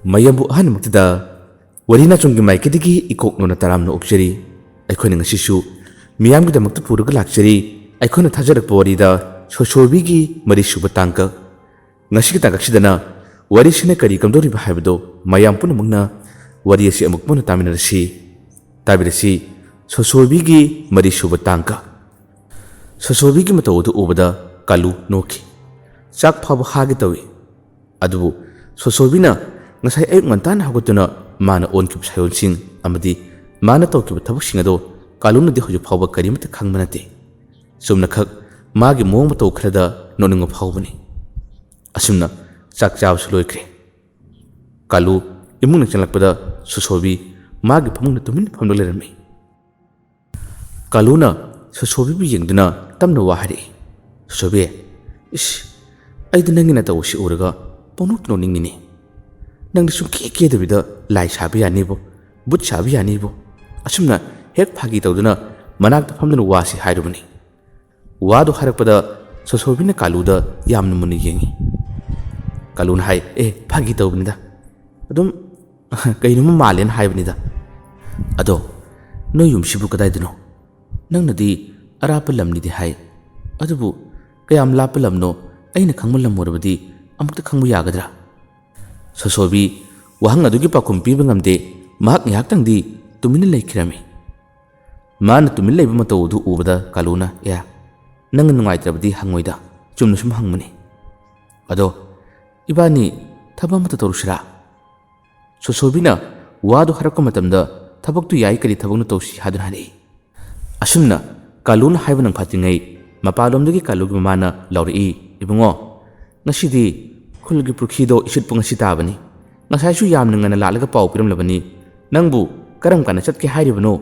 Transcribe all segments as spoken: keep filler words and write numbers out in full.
ꯃꯌꯥꯝꯕꯨ ꯑꯍꯥꯟꯕꯃꯛꯇꯗ ꯋꯥꯔꯤ ꯅꯥꯆꯣꯝꯒꯤ ꯃꯥꯏꯀꯩꯗꯒꯤ ꯏꯀꯣꯛ ꯅꯣꯟꯅ ꯇꯔꯥꯝꯅ ꯑꯣꯛꯆꯔꯤ꯫ ꯑꯩꯈꯣꯏꯅ ꯉꯁꯤꯁꯨ ꯃꯤꯌꯥꯝꯒꯤꯗꯃꯛꯇ ꯄꯨꯔꯒ ꯂꯥꯛꯆꯔꯤ꯫ ꯑꯩꯈꯣꯏꯅ ꯊꯥꯖꯔꯛꯄ ꯋꯥꯔꯤꯗ ꯁꯣꯁꯣꯕꯤꯒꯤ ꯃꯔꯤꯁꯨꯕ ꯇꯥꯡꯀꯛ꯫ ꯉꯁꯤꯒꯤ ꯇꯥꯡꯀꯛꯁꯤꯗꯅ ꯋꯥꯔꯤꯁꯤꯅ ꯀꯔꯤ ꯀꯝꯗꯧꯔꯤꯕ ꯍꯥꯏꯕꯗꯣ ꯃꯌꯥꯝ ꯄꯨꯝꯅꯃꯛꯅ ꯋꯥꯔꯤ ꯑꯁꯤ ꯑꯃꯨꯛ ꯄꯨꯟꯅ ꯇꯥꯃꯤꯟꯅꯔꯁꯤ꯫ ꯇꯥꯕꯤꯔꯁꯤ ꯁꯣꯁꯣꯕꯤꯒꯤ ꯃꯔꯤꯁꯨꯕ ꯇꯥꯡꯀꯛ꯫ ꯁꯣꯁꯣꯕꯤꯒꯤ ꯃꯇꯧ ꯑꯗꯨ ꯎꯕꯗ ꯀꯥꯂꯨ ꯅꯣꯛꯈꯤ꯫ ꯆꯥꯛ ꯐꯥꯎꯕ ꯍꯥꯒꯦ ꯇꯧꯏ꯫ ꯑꯗꯨꯕꯨ ꯁꯣꯁꯣꯕꯤꯅ ꯉꯁꯥꯏ ꯑꯌꯨꯛ ꯉꯟꯇꯥꯅ ꯍꯧꯒꯠꯇꯨꯅ ꯃꯥꯅ ꯑꯣꯟꯈꯤꯕ ꯁꯥꯌꯣꯟꯁꯤꯡ ꯑꯃꯗꯤ ꯃꯥꯅ ꯇꯧꯈꯤꯕ ꯊꯕꯛꯁꯤꯡ ꯑꯗꯣ ꯀꯥꯂꯨꯅꯗꯤ ꯍꯧꯖꯤꯛ ꯐꯥꯎꯕ ꯀꯔꯤꯃꯠꯇ ꯈꯪꯕ ꯅꯠꯇꯦ꯫ ꯆꯨꯝꯅꯈꯛ ꯃꯥꯒꯤ ꯃꯑꯣꯡ ꯃꯇꯧ ꯈꯔꯗ ꯅꯣꯛꯅꯤꯡꯕ ꯐꯥꯎꯕꯅꯤ꯫ ꯑꯁꯨꯝꯅ ꯆꯥꯛ ꯆꯥꯕꯁꯨ ꯂꯣꯏꯈ꯭ꯔꯦ꯫ ꯀꯥꯂꯨ ꯏꯃꯨꯡꯗ ꯆꯪꯂꯛꯄꯗ ꯁꯣꯁꯣꯕꯤ ꯃꯥꯒꯤ ꯐꯃꯨꯡꯗ ꯇꯨꯃꯤꯟꯅ ꯐꯝꯗꯨꯅ ꯂꯩꯔꯝꯃꯤ꯫ ꯀꯥꯂꯨꯅ ꯁꯣꯁꯣꯕꯤꯕꯨ ꯌꯦꯡꯗꯨꯅ ꯇꯞꯅ ꯋꯥ ꯍꯥꯏꯔꯛꯏ꯫ "ꯁꯣꯁꯣꯕꯤ, ꯏꯁ, ꯑꯩꯗꯤ ꯅꯪꯒꯤ ꯅꯇꯧ ꯑꯁꯤ ꯎꯔꯒ ꯄꯪꯅꯣꯛꯇ ꯅꯣꯛꯅꯤꯡꯉꯤꯅꯦ꯫ ꯅꯪꯗꯤ ꯁꯨꯝ ꯀꯦ ꯀꯦꯗꯕꯤꯗ ꯂꯥꯏ ꯁꯥꯕ ꯌꯥꯅꯤꯕꯣ, ꯕꯨꯠ ꯁꯥꯕ ꯌꯥꯅꯤꯕꯣ?" ꯑꯁꯨꯝꯅ ꯍꯦꯛ ꯐꯥꯒꯤ ꯇꯧꯗꯨꯅ ꯃꯅꯥꯛꯇ ꯐꯝꯗꯨꯅ ꯋꯥꯁꯤ ꯍꯥꯏꯔꯨꯕꯅꯤ꯫ ꯋꯥꯗꯨ ꯍꯥꯏꯔꯛꯄꯗ ꯁꯣꯁꯣꯕꯤꯅ ꯀꯥꯂꯨꯗ ꯌꯥꯝꯅ ꯃꯨꯟꯅ ꯌꯦꯡꯉꯤ꯫ ꯀꯥꯂꯨꯅ ꯍꯥꯏ, "ꯑꯦ, ꯐꯥꯒꯤ ꯇꯧꯕꯅꯤꯗ꯫ ꯑꯗꯨꯝ ꯀꯩꯅꯣꯝꯃ ꯃꯥꯜꯂꯦꯅ ꯍꯥꯏꯕꯅꯤꯗ꯫ ꯑꯗꯣ ꯅꯣꯏ ꯌꯨꯝꯁꯤꯕꯨ ꯀꯗꯥꯏꯗꯅꯣ? ꯅꯪꯅꯗꯤ ꯑꯔꯥꯞꯄ ꯂꯝꯅꯤꯗꯤ ꯍꯥꯏ꯫ ꯑꯗꯨꯕꯨ ꯀꯌꯥꯝ ꯂꯥꯞꯄ ꯂꯝꯅꯣ ꯑꯩꯅ ꯈꯪꯕ ꯂꯝ ꯑꯣꯏꯔꯕꯗꯤ ꯑꯃꯨꯛꯇ ꯈꯪꯕ ꯌꯥꯒꯗ꯭ꯔꯥ?" ꯁꯣꯁꯣꯕꯤ ꯋꯥꯍꯪ ꯑꯗꯨꯒꯤ ꯄꯥꯎꯈꯨꯝ ꯄꯤꯕ ꯉꯝꯗꯦ꯫ ꯃꯍꯥꯛ ꯉꯥꯏꯍꯥꯛꯇꯪꯗꯤ ꯇꯨꯃꯤꯟꯅ ꯂꯩꯈꯤꯔꯝꯃꯤ꯫ ꯃꯥꯅ ꯇꯨꯃꯤꯟ ꯂꯩꯕ ꯃꯇꯧ ꯑꯗꯨ ꯎꯕꯗ ꯀꯥꯂꯨꯅ, "ꯑꯦ, ꯅꯪꯅ ꯅꯨꯡꯉꯥꯏꯇ꯭ꯔꯕꯗꯤ ꯍꯪꯉꯣꯏꯗ, ꯆꯨꯝꯅ ꯁꯨꯝ ꯍꯪꯕꯅꯤ꯫ ꯑꯗꯣ ꯏꯕꯥꯅꯤ ꯊꯕꯛ ꯑꯃꯇ ꯇꯧꯔꯨꯁꯤꯔꯥ?" ꯁꯣꯁꯣꯕꯤꯅ ꯋꯥꯗꯨ ꯍꯥꯏꯔꯛꯄ ꯃꯇꯝꯗ ꯊꯕꯛꯇꯨ ꯌꯥꯏ, ꯀꯔꯤ ꯊꯕꯛꯅꯣ ꯇꯧꯁꯤ ꯍꯥꯏꯗꯨꯅ ꯍꯥꯏꯔꯛꯏ꯫ ꯑꯁꯨꯝꯅ ꯀꯥꯂꯨꯅ ꯍꯥꯏꯕ ꯅꯪ ꯐꯥꯠꯇ꯭ꯔꯤꯉꯩ ꯃꯄꯥꯟꯂꯣꯝꯗꯒꯤ ꯀꯥꯂꯨꯒꯤ ꯃꯃꯥꯅ ꯂꯥꯎꯔꯛꯏ, "ꯏꯕꯨꯡꯉꯣ, ꯉꯁꯤꯗꯤ ꯈꯨꯜꯒꯤ ꯄꯨꯈ꯭ꯔꯤꯗꯣ ꯏꯁꯤꯠꯄ ꯉꯁꯤ ꯇꯥꯕꯅꯤ꯫ ꯉꯁꯥꯏꯁꯨ ꯌꯥꯝꯅ ꯉꯟꯅ ꯂꯥꯛꯂꯒ ꯄꯥꯎ ꯄꯤꯔꯝꯂꯕꯅꯤ꯫ ꯅꯪꯕꯨ ꯀꯔꯝ ꯀꯥꯟꯗ ꯆꯠꯀꯦ ꯍꯥꯏꯔꯤꯕꯅꯣ?"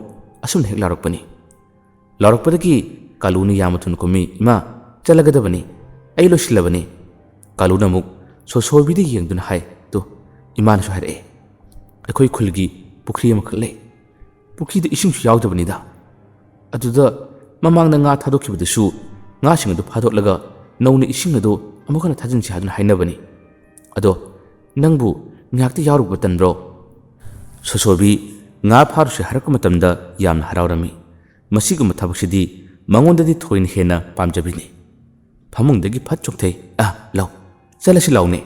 ꯑꯁꯨꯝꯅ ꯍꯦꯛ ꯂꯥꯎꯔꯛꯄꯅꯤ꯫ ꯂꯥꯎꯔꯛꯄꯗꯒꯤ ꯀꯥꯂꯨꯅ ꯌꯥꯝꯅ ꯊꯨꯅ ꯈꯨꯝꯃꯤ, "ꯏꯃꯥ, ꯆꯠꯂꯒꯗꯕꯅꯤ꯫ ꯑꯩ ꯂꯣꯏꯁꯤꯜꯂꯕꯅꯤ꯫" ꯀꯥꯂꯨꯅ ꯑꯃꯨꯛ ꯁꯣꯁꯣꯕꯤꯗ ꯌꯦꯡꯗꯨꯅ ꯍꯥꯏ, "ꯇꯨ, ꯏꯃꯥꯅꯁꯨ ꯍꯥꯏꯔꯛꯑꯦ꯫ ꯑꯩꯈꯣꯏ ꯈꯨꯜꯒꯤ ꯄꯨꯈ꯭ꯔꯤ ꯑꯃꯈꯛ ꯂꯩ꯫ ꯄꯨꯈ꯭ꯔꯤꯗ ꯏꯁꯤꯡꯁꯨ ꯌꯥꯎꯗꯕꯅꯤꯗ꯫ ꯑꯗꯨꯗ ꯃꯃꯥꯡꯗ ꯉꯥ ꯊꯥꯗꯣꯛꯈꯤꯕꯗꯨꯁꯨ ꯉꯥꯁꯤꯡ ꯑꯗꯨ ꯐꯥꯗꯣꯛꯂꯒ ꯅꯧꯅ ꯏꯁꯤꯡ ꯑꯗꯨ ꯑꯃꯨꯛ ꯍꯟꯅ ꯊꯥꯖꯤꯟꯁꯤ ꯍꯥꯏꯗꯨꯅ ꯍꯥꯏꯅꯕꯅꯤ꯫ ꯑꯗꯣ ꯅꯪꯕꯨ ꯉꯥꯏꯍꯥꯛꯇꯤ ꯌꯥꯎꯔꯨꯕ ꯇꯟꯕ꯭ꯔꯣ? ꯁꯣꯁꯣꯕꯤ ꯉꯥ ꯐꯥꯔꯨꯁꯦ ꯍꯥꯏꯔꯛꯄ ꯃꯇꯝꯗ ꯌꯥꯝꯅ ꯍꯔꯥꯎꯔꯝꯃꯤ꯫ ꯃꯁꯤꯒꯨꯝꯕ ꯊꯕꯛꯁꯤꯗꯤ ꯃꯉꯣꯟꯗꯗꯤ ꯊꯣꯏꯅ ꯍꯦꯟꯅ ꯄꯥꯝꯖꯕꯤꯅꯤ꯫ ꯐꯃꯨꯡꯗꯒꯤ ꯐꯠ ꯆꯣꯡꯊꯩ꯫ "ꯑ, ꯂꯥꯎ, ꯆꯠꯂꯁꯤ ꯂꯥꯎꯅꯦ꯫"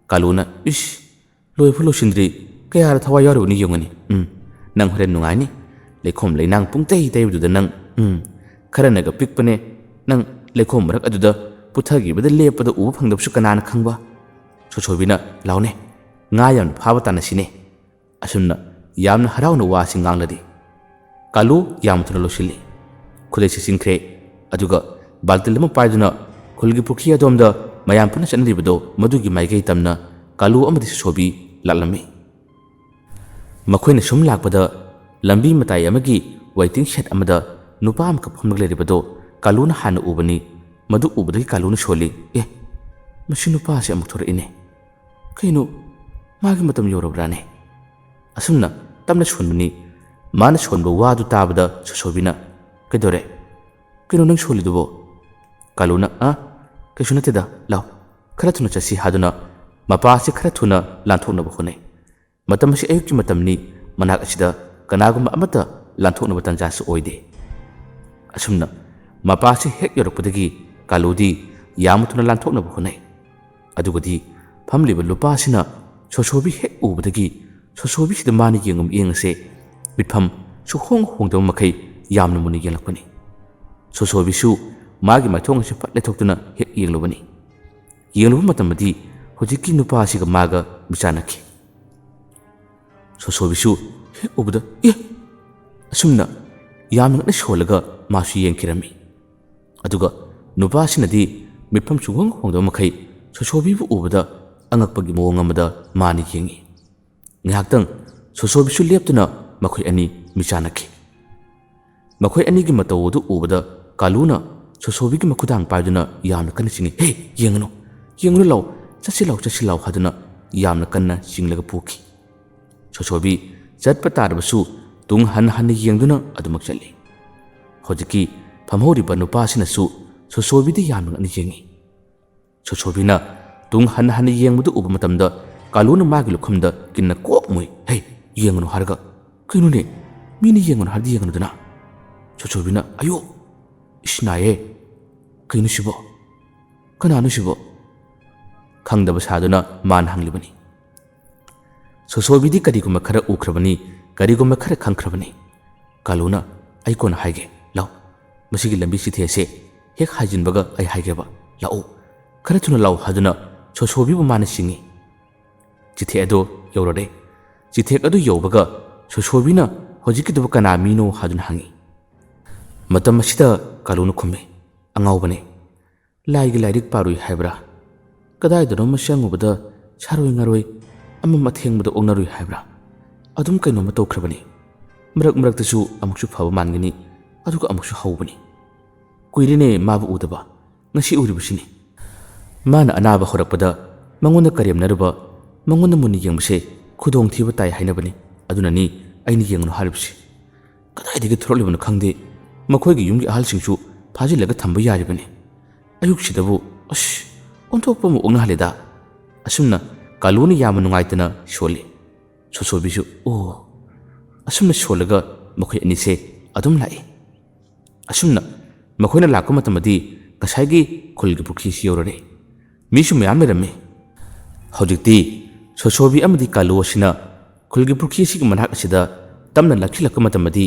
ꯀꯥꯂꯨꯅ, "ꯏꯁ, ꯂꯣꯏꯐꯥꯎ ꯂꯣꯏꯁꯤꯟꯗ꯭ꯔꯤ, ꯀꯌꯥꯗ ꯊꯋꯥꯏ ꯌꯥꯎꯔꯤꯕꯅꯤ ꯌꯦꯡꯉꯨꯅꯦ꯫ ꯎꯝ, ꯅꯪ ꯍꯣꯔꯦꯟ ꯅꯨꯡꯉꯥꯏꯅꯤ꯫ ꯂꯩꯈꯣꯝ ꯂꯩꯅꯥꯡ ꯄꯨꯡꯇꯩ ꯇꯩꯕꯗꯨꯗ ꯅꯪ, ꯎꯝ, ꯈꯔꯅꯒ ꯄꯤꯛꯄꯅꯦ꯫ ꯅꯪ ꯂꯩꯈꯣꯝ ꯃꯔꯛ ꯑꯗꯨꯗ ꯄꯨꯊꯈꯤꯕꯗ ꯂꯦꯞꯄꯗ ꯎꯕ ꯐꯪꯗꯕꯁꯨ ꯀꯅꯥꯅ ꯈꯪꯕ?" ꯁꯣꯁꯣꯕꯤꯅ, "ꯂꯥꯎꯅꯦ, ꯉꯥ ꯌꯥꯝꯅ ꯐꯥꯕ ꯇꯥꯟꯅꯁꯤꯅꯦ꯫" ꯑꯁꯨꯝꯅ ꯌꯥꯝꯅ ꯍꯔꯥꯎꯅ ꯋꯥꯁꯤ ꯉꯥꯡꯂꯗꯤ ꯀꯥꯂꯨ ꯌꯥꯝ ꯊꯨꯅ ꯂꯣꯏꯁꯤꯜꯂꯤ꯫ ꯈꯨꯗꯩ ꯁꯦꯠꯆꯤꯟꯈ꯭ꯔꯦ꯫ ꯑꯗꯨꯒ ꯕꯥꯜꯇꯤꯟ ꯑꯃ ꯄꯥꯏꯗꯨꯅ ꯈꯨꯜꯒꯤ ꯄꯨꯈ꯭ꯔꯤ ꯑꯗꯣꯝꯗ ꯃꯌꯥꯝ ꯄꯨꯟꯅ ꯆꯠꯅꯔꯤꯕꯗꯣ ꯃꯗꯨꯒꯤ ꯃꯥꯏꯀꯩ ꯇꯝꯅ ꯀꯥꯂꯨ ꯑꯃꯗꯤ ꯁꯣꯁꯣꯕꯤ ꯂꯥꯛꯂꯝꯃꯤ꯫ ꯃꯈꯣꯏꯅ ꯁꯨꯝ ꯂꯥꯛꯄꯗ ꯂꯝꯕꯤ ꯃꯇꯥꯏ ꯑꯃꯒꯤ waiting shed ꯑꯃꯗ ꯅꯨꯄꯥ ꯑꯃꯈꯛ ꯐꯝꯂꯒ ꯂꯩꯔꯤꯕꯗꯣ ꯀꯥꯂꯨꯅ ꯍꯥꯟꯅ ꯎꯕꯅꯤ꯫ ꯃꯗꯨ ꯎꯕꯗꯒꯤ ꯀꯥꯂꯨꯅ ꯁꯣꯜꯂꯤ, "ꯑꯦ, ꯃꯁꯤ ꯅꯨꯄꯥꯁꯦ ꯑꯃꯨꯛ ꯊꯣꯔꯛꯏꯅꯦ꯫ ꯀꯩꯅꯣ, ꯃꯥꯒꯤ ꯃꯇꯝ ꯌꯧꯔꯕ꯭ꯔꯥꯅꯦ?" ꯑꯁꯨꯝꯅ ꯇꯞꯅ ꯁꯣꯟꯕꯅꯤ꯫ ꯃꯥꯅ ꯁꯣꯟꯕ ꯋꯥꯗꯨ ꯇꯥꯕꯗ ꯁꯣꯁꯣꯕꯤꯅ, "ꯀꯩꯗꯧꯔꯦ? ꯀꯩꯅꯣ ꯅꯪ ꯁꯣꯜꯂꯤꯗꯨꯕꯣ?" ꯀꯥꯂꯨꯅ, "ꯑ, ꯀꯩꯁꯨ ꯅꯠꯇꯦꯗ, ꯂꯥꯎ, ꯈꯔ ꯊꯨꯅ ꯆꯠꯁꯤ" ꯍꯥꯏꯗꯨꯅ ꯃꯄꯥꯁꯤ ꯈꯔ ꯊꯨꯅ ꯂꯥꯟꯊꯣꯛꯅꯕ ꯍꯣꯠꯅꯩ꯫ ꯃꯇꯝ ꯑꯁꯤ ꯑꯌꯨꯛꯀꯤ ꯃꯇꯝꯅꯤ꯫ ꯃꯅꯥꯛ ꯑꯁꯤꯗ ꯀꯅꯥꯒꯨꯝꯕ ꯑꯃꯠꯇ ꯂꯥꯟꯊꯣꯛꯅꯕ ꯇꯥꯟꯖꯥꯁꯨ ꯑꯣꯏꯗꯦ꯫ ꯑꯁꯨꯝꯅ ꯃꯄꯥꯁꯤ ꯍꯦꯛ ꯌꯧꯔꯛꯄꯗꯒꯤ ꯀꯥꯂꯨꯗꯤ ꯌꯥꯝꯅ ꯊꯨꯅ ꯂꯥꯟꯊꯣꯛꯅꯕ ꯍꯣꯠꯅꯩ꯫ ꯑꯗꯨꯒꯗꯤ ꯐꯝꯂꯤꯕ ꯅꯨꯄꯥꯁꯤꯅ ꯁꯣꯁꯣꯕꯤ ꯍꯦꯛ ꯎꯕꯗꯒꯤ ꯁꯣꯁꯣꯕꯤꯁꯤꯗ ꯃꯥꯅ ꯌꯦꯡꯕ ꯃꯤꯠꯌꯦꯡ ꯑꯁꯦ ꯃꯤꯠꯐꯝ ꯁꯨꯍꯣꯡ ꯍꯣꯡꯗꯕ ꯃꯈꯩ ꯌꯥꯝꯅ ꯃꯨꯟꯅ ꯌꯦꯡꯂꯛꯄꯅꯤ꯫ ꯁꯣꯁꯣꯕꯤꯁꯨ ꯃꯥꯒꯤ ꯃꯥꯏꯊꯣꯡ ꯑꯁꯤ ꯐꯠ ꯂꯩꯊꯣꯛꯇꯨꯅ ꯍꯦꯛ ꯌꯦꯡꯂꯨꯕꯅꯤ꯫ ꯌꯦꯡꯂꯨꯕ ꯃꯇꯝꯗꯗꯤ ꯍꯧꯖꯤꯛꯀꯤ ꯅꯨꯄꯥ ꯑꯁꯤꯒ ꯃꯥꯒ ꯃꯤꯆꯥꯟꯅꯈꯤ꯫ ꯁꯣꯁꯣꯕꯤꯁꯨ ꯍꯦꯛ ꯎꯕꯗ, "ꯑꯦ!" ꯑꯁꯨꯝꯅ ꯌꯥꯝꯅ ꯉꯛꯅ ꯁꯣꯜꯂꯒ ꯃꯥꯁꯨ ꯌꯦꯡꯈꯤꯔꯝꯃꯤ꯫ ꯑꯗꯨꯒ ꯅꯨꯄꯥꯁꯤꯅꯗꯤ ꯃꯤꯠꯐꯝ ꯁꯨꯡꯍꯣꯡ ꯍꯣꯡꯗꯕ ꯃꯈꯩ ꯁꯣꯁꯣꯕꯤꯕꯨ ꯎꯕꯗ ꯑꯉꯛꯄꯒꯤ ꯃꯑꯣꯡ ꯑꯃꯗ ꯃꯥꯅ ꯌꯦꯡꯉꯤ꯫ ꯉꯥꯏꯍꯥꯛꯇꯪ ꯁꯣꯁꯣꯕꯤꯁꯨ ꯂꯦꯞꯇꯨꯅ ꯃꯈꯣꯏ ꯑꯅꯤ ꯃꯤꯆꯥꯟꯅꯈꯤ꯫ ꯃꯈꯣꯏ ꯑꯅꯤꯒꯤ ꯃꯇꯧ ꯑꯗꯨ ꯎꯕꯗ ꯀꯥꯂꯨꯅ ꯁꯣꯁꯣꯕꯤꯒꯤ ꯃꯈꯨꯗꯥꯡ ꯄꯥꯏꯗꯨꯅ ꯌꯥꯝꯅ ꯀꯟꯅ ꯆꯤꯡꯏ꯫ "ꯍꯦ, ꯌꯦꯡꯉꯅꯨ, ꯌꯦꯡꯉꯅꯨ ꯂꯥꯎ, ꯆꯠꯁꯤ ꯂꯥꯎ, ꯆꯠꯁꯤ ꯂꯥꯎ" ꯍꯥꯏꯗꯨꯅ ꯌꯥꯝꯅ ꯀꯟꯅ ꯆꯤꯡꯂꯒ ꯄꯨꯈꯤ꯫ ꯁꯣꯁꯣꯕꯤ ꯆꯠꯄ ꯇꯥꯔꯕꯁꯨ ꯇꯨꯡ ꯍꯟꯅ ꯍꯟꯅ ꯌꯦꯡꯗꯨꯅ ꯑꯗꯨꯃꯛ ꯆꯠꯂꯤ꯫ ꯍꯧꯖꯤꯛꯀꯤ ꯐꯝꯍꯧꯔꯤꯕ ꯅꯨꯄꯥꯁꯤꯅꯁꯨ ꯁꯣꯁꯣꯕꯤꯗ ꯌꯥꯝꯅ ꯉꯛꯅ ꯌꯦꯡꯏ꯫ ꯁꯣꯁꯣꯕꯤꯅ ꯇꯨꯡ ꯍꯟꯅ ꯍꯟꯅ ꯌꯦꯡꯕꯗꯨ ꯎꯕ ꯃꯇꯝꯗ ꯀꯥꯂꯨꯅ ꯃꯥꯒꯤ ꯂꯨꯈꯝꯗ ꯀꯤꯟꯅ ꯀꯣꯛ ꯃꯨꯏ꯫ "ꯍꯦ, ꯌꯦꯡꯒꯅꯨ ꯍꯥꯏꯔꯒ꯫ ꯀꯩꯅꯣꯅꯦ? ꯃꯤꯅ ꯌꯦꯡꯒꯅꯨ ꯍꯥꯏꯔꯗꯤ ꯌꯦꯡꯒꯅꯨꯗꯅ꯫" ꯁꯣꯁꯣꯕꯤꯅ, "ꯑꯌꯣ! ꯏꯁ, ꯅꯥꯏꯌꯦ꯫ ꯀꯩꯅꯣ ꯁꯤꯕꯣ? ꯀꯅꯥꯅꯣ ꯁꯤꯕꯣ?" ꯈꯪꯗꯕ ꯁꯥꯗꯨꯅ ꯃꯥꯅ ꯍꯪꯂꯤꯕꯅꯤ꯫ ꯁꯣꯁꯣꯕꯤꯗꯤ ꯀꯔꯤꯒꯨꯝꯕ ꯈꯔ ꯎꯈ꯭ꯔꯕꯅꯤ, ꯀꯔꯤꯒꯨꯝꯕ ꯈꯔ ꯈꯪꯈ꯭ꯔꯕꯅꯤ꯫ ꯀꯥꯂꯨꯅ, "ꯑꯩ ꯀꯣꯟꯅ ꯍꯥꯏꯒꯦ, ꯂꯥꯎ꯫ ꯃꯁꯤꯒꯤ ꯂꯝꯕꯤ ꯆꯤꯊꯤ ꯑꯁꯦ ꯍꯦꯛ ꯍꯥꯏꯖꯤꯟꯕꯒ ꯑꯩ ꯍꯥꯏꯒꯦꯕ, ꯂꯥꯛꯑꯣ꯫ ꯈꯔ ꯊꯨꯅ ꯂꯥꯛꯑꯣ" ꯍꯥꯏꯗꯨꯅ ꯁꯣꯁꯣꯕꯤꯕꯨ ꯃꯥꯅ ꯁꯤꯡꯉꯤ꯫ ꯆꯤꯊꯦꯛ ꯑꯗꯨ ꯌꯧꯔꯔꯦ꯫ ꯆꯤꯊꯦꯛ ꯑꯗꯨ ꯌꯧꯕꯒ ꯁꯣꯁꯣꯕꯤꯅ, "ꯍꯧꯖꯤꯛꯀꯤꯗꯨꯕꯨ ꯀꯅꯥ ꯃꯤꯅꯣ?" ꯍꯥꯏꯗꯨꯅ ꯍꯪꯉꯤ꯫ ꯃꯇꯝ ꯑꯁꯤꯗ ꯀꯥꯂꯨꯅ ꯈꯨꯝꯃꯤ, "ꯑꯉꯥꯎꯕꯅꯦ꯫ ꯂꯥꯏꯒꯤ ꯂꯥꯏꯔꯤꯛ ꯄꯥꯔꯨꯏ ꯍꯥꯏꯕ꯭ꯔꯥ? ꯀꯗꯥꯏꯗꯅꯣꯃ ꯆꯪꯉꯨꯕꯗ ꯁꯥꯔꯣꯏ ꯉꯥꯔꯣꯏ ꯑꯃꯝ ꯑꯊꯦꯡꯕꯗ ꯑꯣꯛꯅꯔꯨꯏ ꯍꯥꯏꯕ꯭ꯔꯥ? ꯑꯗꯨꯝ ꯀꯩꯅꯣꯝꯃ ꯇꯧꯈ꯭ꯔꯕꯅꯤ꯫ ꯃꯔꯛ ꯃꯔꯛꯇꯁꯨ ꯑꯃꯨꯛꯁꯨ ꯐꯕ ꯃꯥꯟꯒꯅꯤ, ꯑꯗꯨꯒ ꯑꯃꯨꯛꯁꯨ ꯍꯧꯕꯅꯤ꯫ ꯀꯨꯏꯔꯦꯅꯦ ꯃꯥꯕꯨ ꯎꯗꯕ꯫ ꯉꯁꯤ ꯎꯔꯤꯕꯁꯤꯅꯤ꯫ ꯃꯥꯅ ꯑꯅꯥꯕ ꯍꯧꯔꯛꯄꯗ ꯃꯉꯣꯟꯗ ꯀꯔꯦꯝꯅꯔꯨꯕ, ꯃꯉꯣꯟꯗ ꯃꯨꯟꯅ ꯌꯦꯡꯕꯁꯦ ꯈꯨꯗꯣꯡꯊꯤꯕ ꯇꯥꯏ ꯍꯥꯏꯅꯕꯅꯤ꯫ ꯑꯗꯨꯅꯅꯤ ꯑꯩꯅ ꯌꯦꯡꯉꯨꯅꯨ ꯍꯥꯏꯔꯤꯕꯁꯤ꯫ ꯀꯗꯥꯏꯗꯒꯤ ꯊꯣꯔꯛꯂꯤꯕꯅꯣ ꯈꯪꯗꯦ, ꯃꯈꯣꯏꯒꯤ ꯌꯨꯝꯒꯤ ꯑꯍꯜꯁꯤꯡꯁꯨ ꯐꯥꯖꯤꯜꯂꯒ ꯊꯝꯕ ꯌꯥꯔꯤꯕꯅꯤ꯫ ꯑꯌꯨꯛꯁꯤꯗꯕꯨ, ꯑꯁ, ꯑꯣꯟꯊꯣꯛꯄ ꯑꯃ ꯑꯣꯛꯅꯍꯜꯂꯦꯗ꯫" ꯑꯁꯨꯝꯅ ꯀꯥꯂꯨꯅ ꯌꯥꯝꯅ ꯅꯨꯡꯉꯥꯏꯇꯅ ꯁꯣꯜꯂꯤ꯫ ꯁꯣꯁꯣꯕꯤꯁꯨ, "ꯑꯣ꯫" ꯑꯁꯨꯝꯅ ꯁꯣꯜꯂꯒ ꯃꯈꯣꯏ ꯑꯅꯤꯁꯦ ꯑꯗꯨꯝ ꯂꯥꯛꯏ꯫ ꯑꯁꯨꯝꯅ ꯃꯈꯣꯏꯅ ꯂꯥꯛꯄ ꯃꯇꯝꯗꯗꯤ ꯉꯁꯥꯏꯒꯤ ꯈꯨꯜꯒꯤ ꯄꯨꯈ꯭ꯔꯤꯁꯤ ꯌꯧꯔꯔꯦ꯫ ꯃꯤꯁꯨ ꯃꯌꯥꯝ ꯂꯩꯔꯝꯃꯤ꯫ ꯍꯧꯖꯤꯛꯇꯤ ꯁꯣꯁꯣꯕꯤ ꯑꯃꯗꯤ ꯀꯥꯂꯨ ꯑꯁꯤꯅ ꯈꯨꯜꯒꯤ ꯄꯨꯈ꯭ꯔꯤ ꯑꯁꯤꯒꯤ ꯃꯅꯥꯛ ꯑꯁꯤꯗ ꯇꯞꯅ ꯅꯛꯁꯤꯜꯂꯛꯄ ꯃꯇꯝꯗꯗꯤ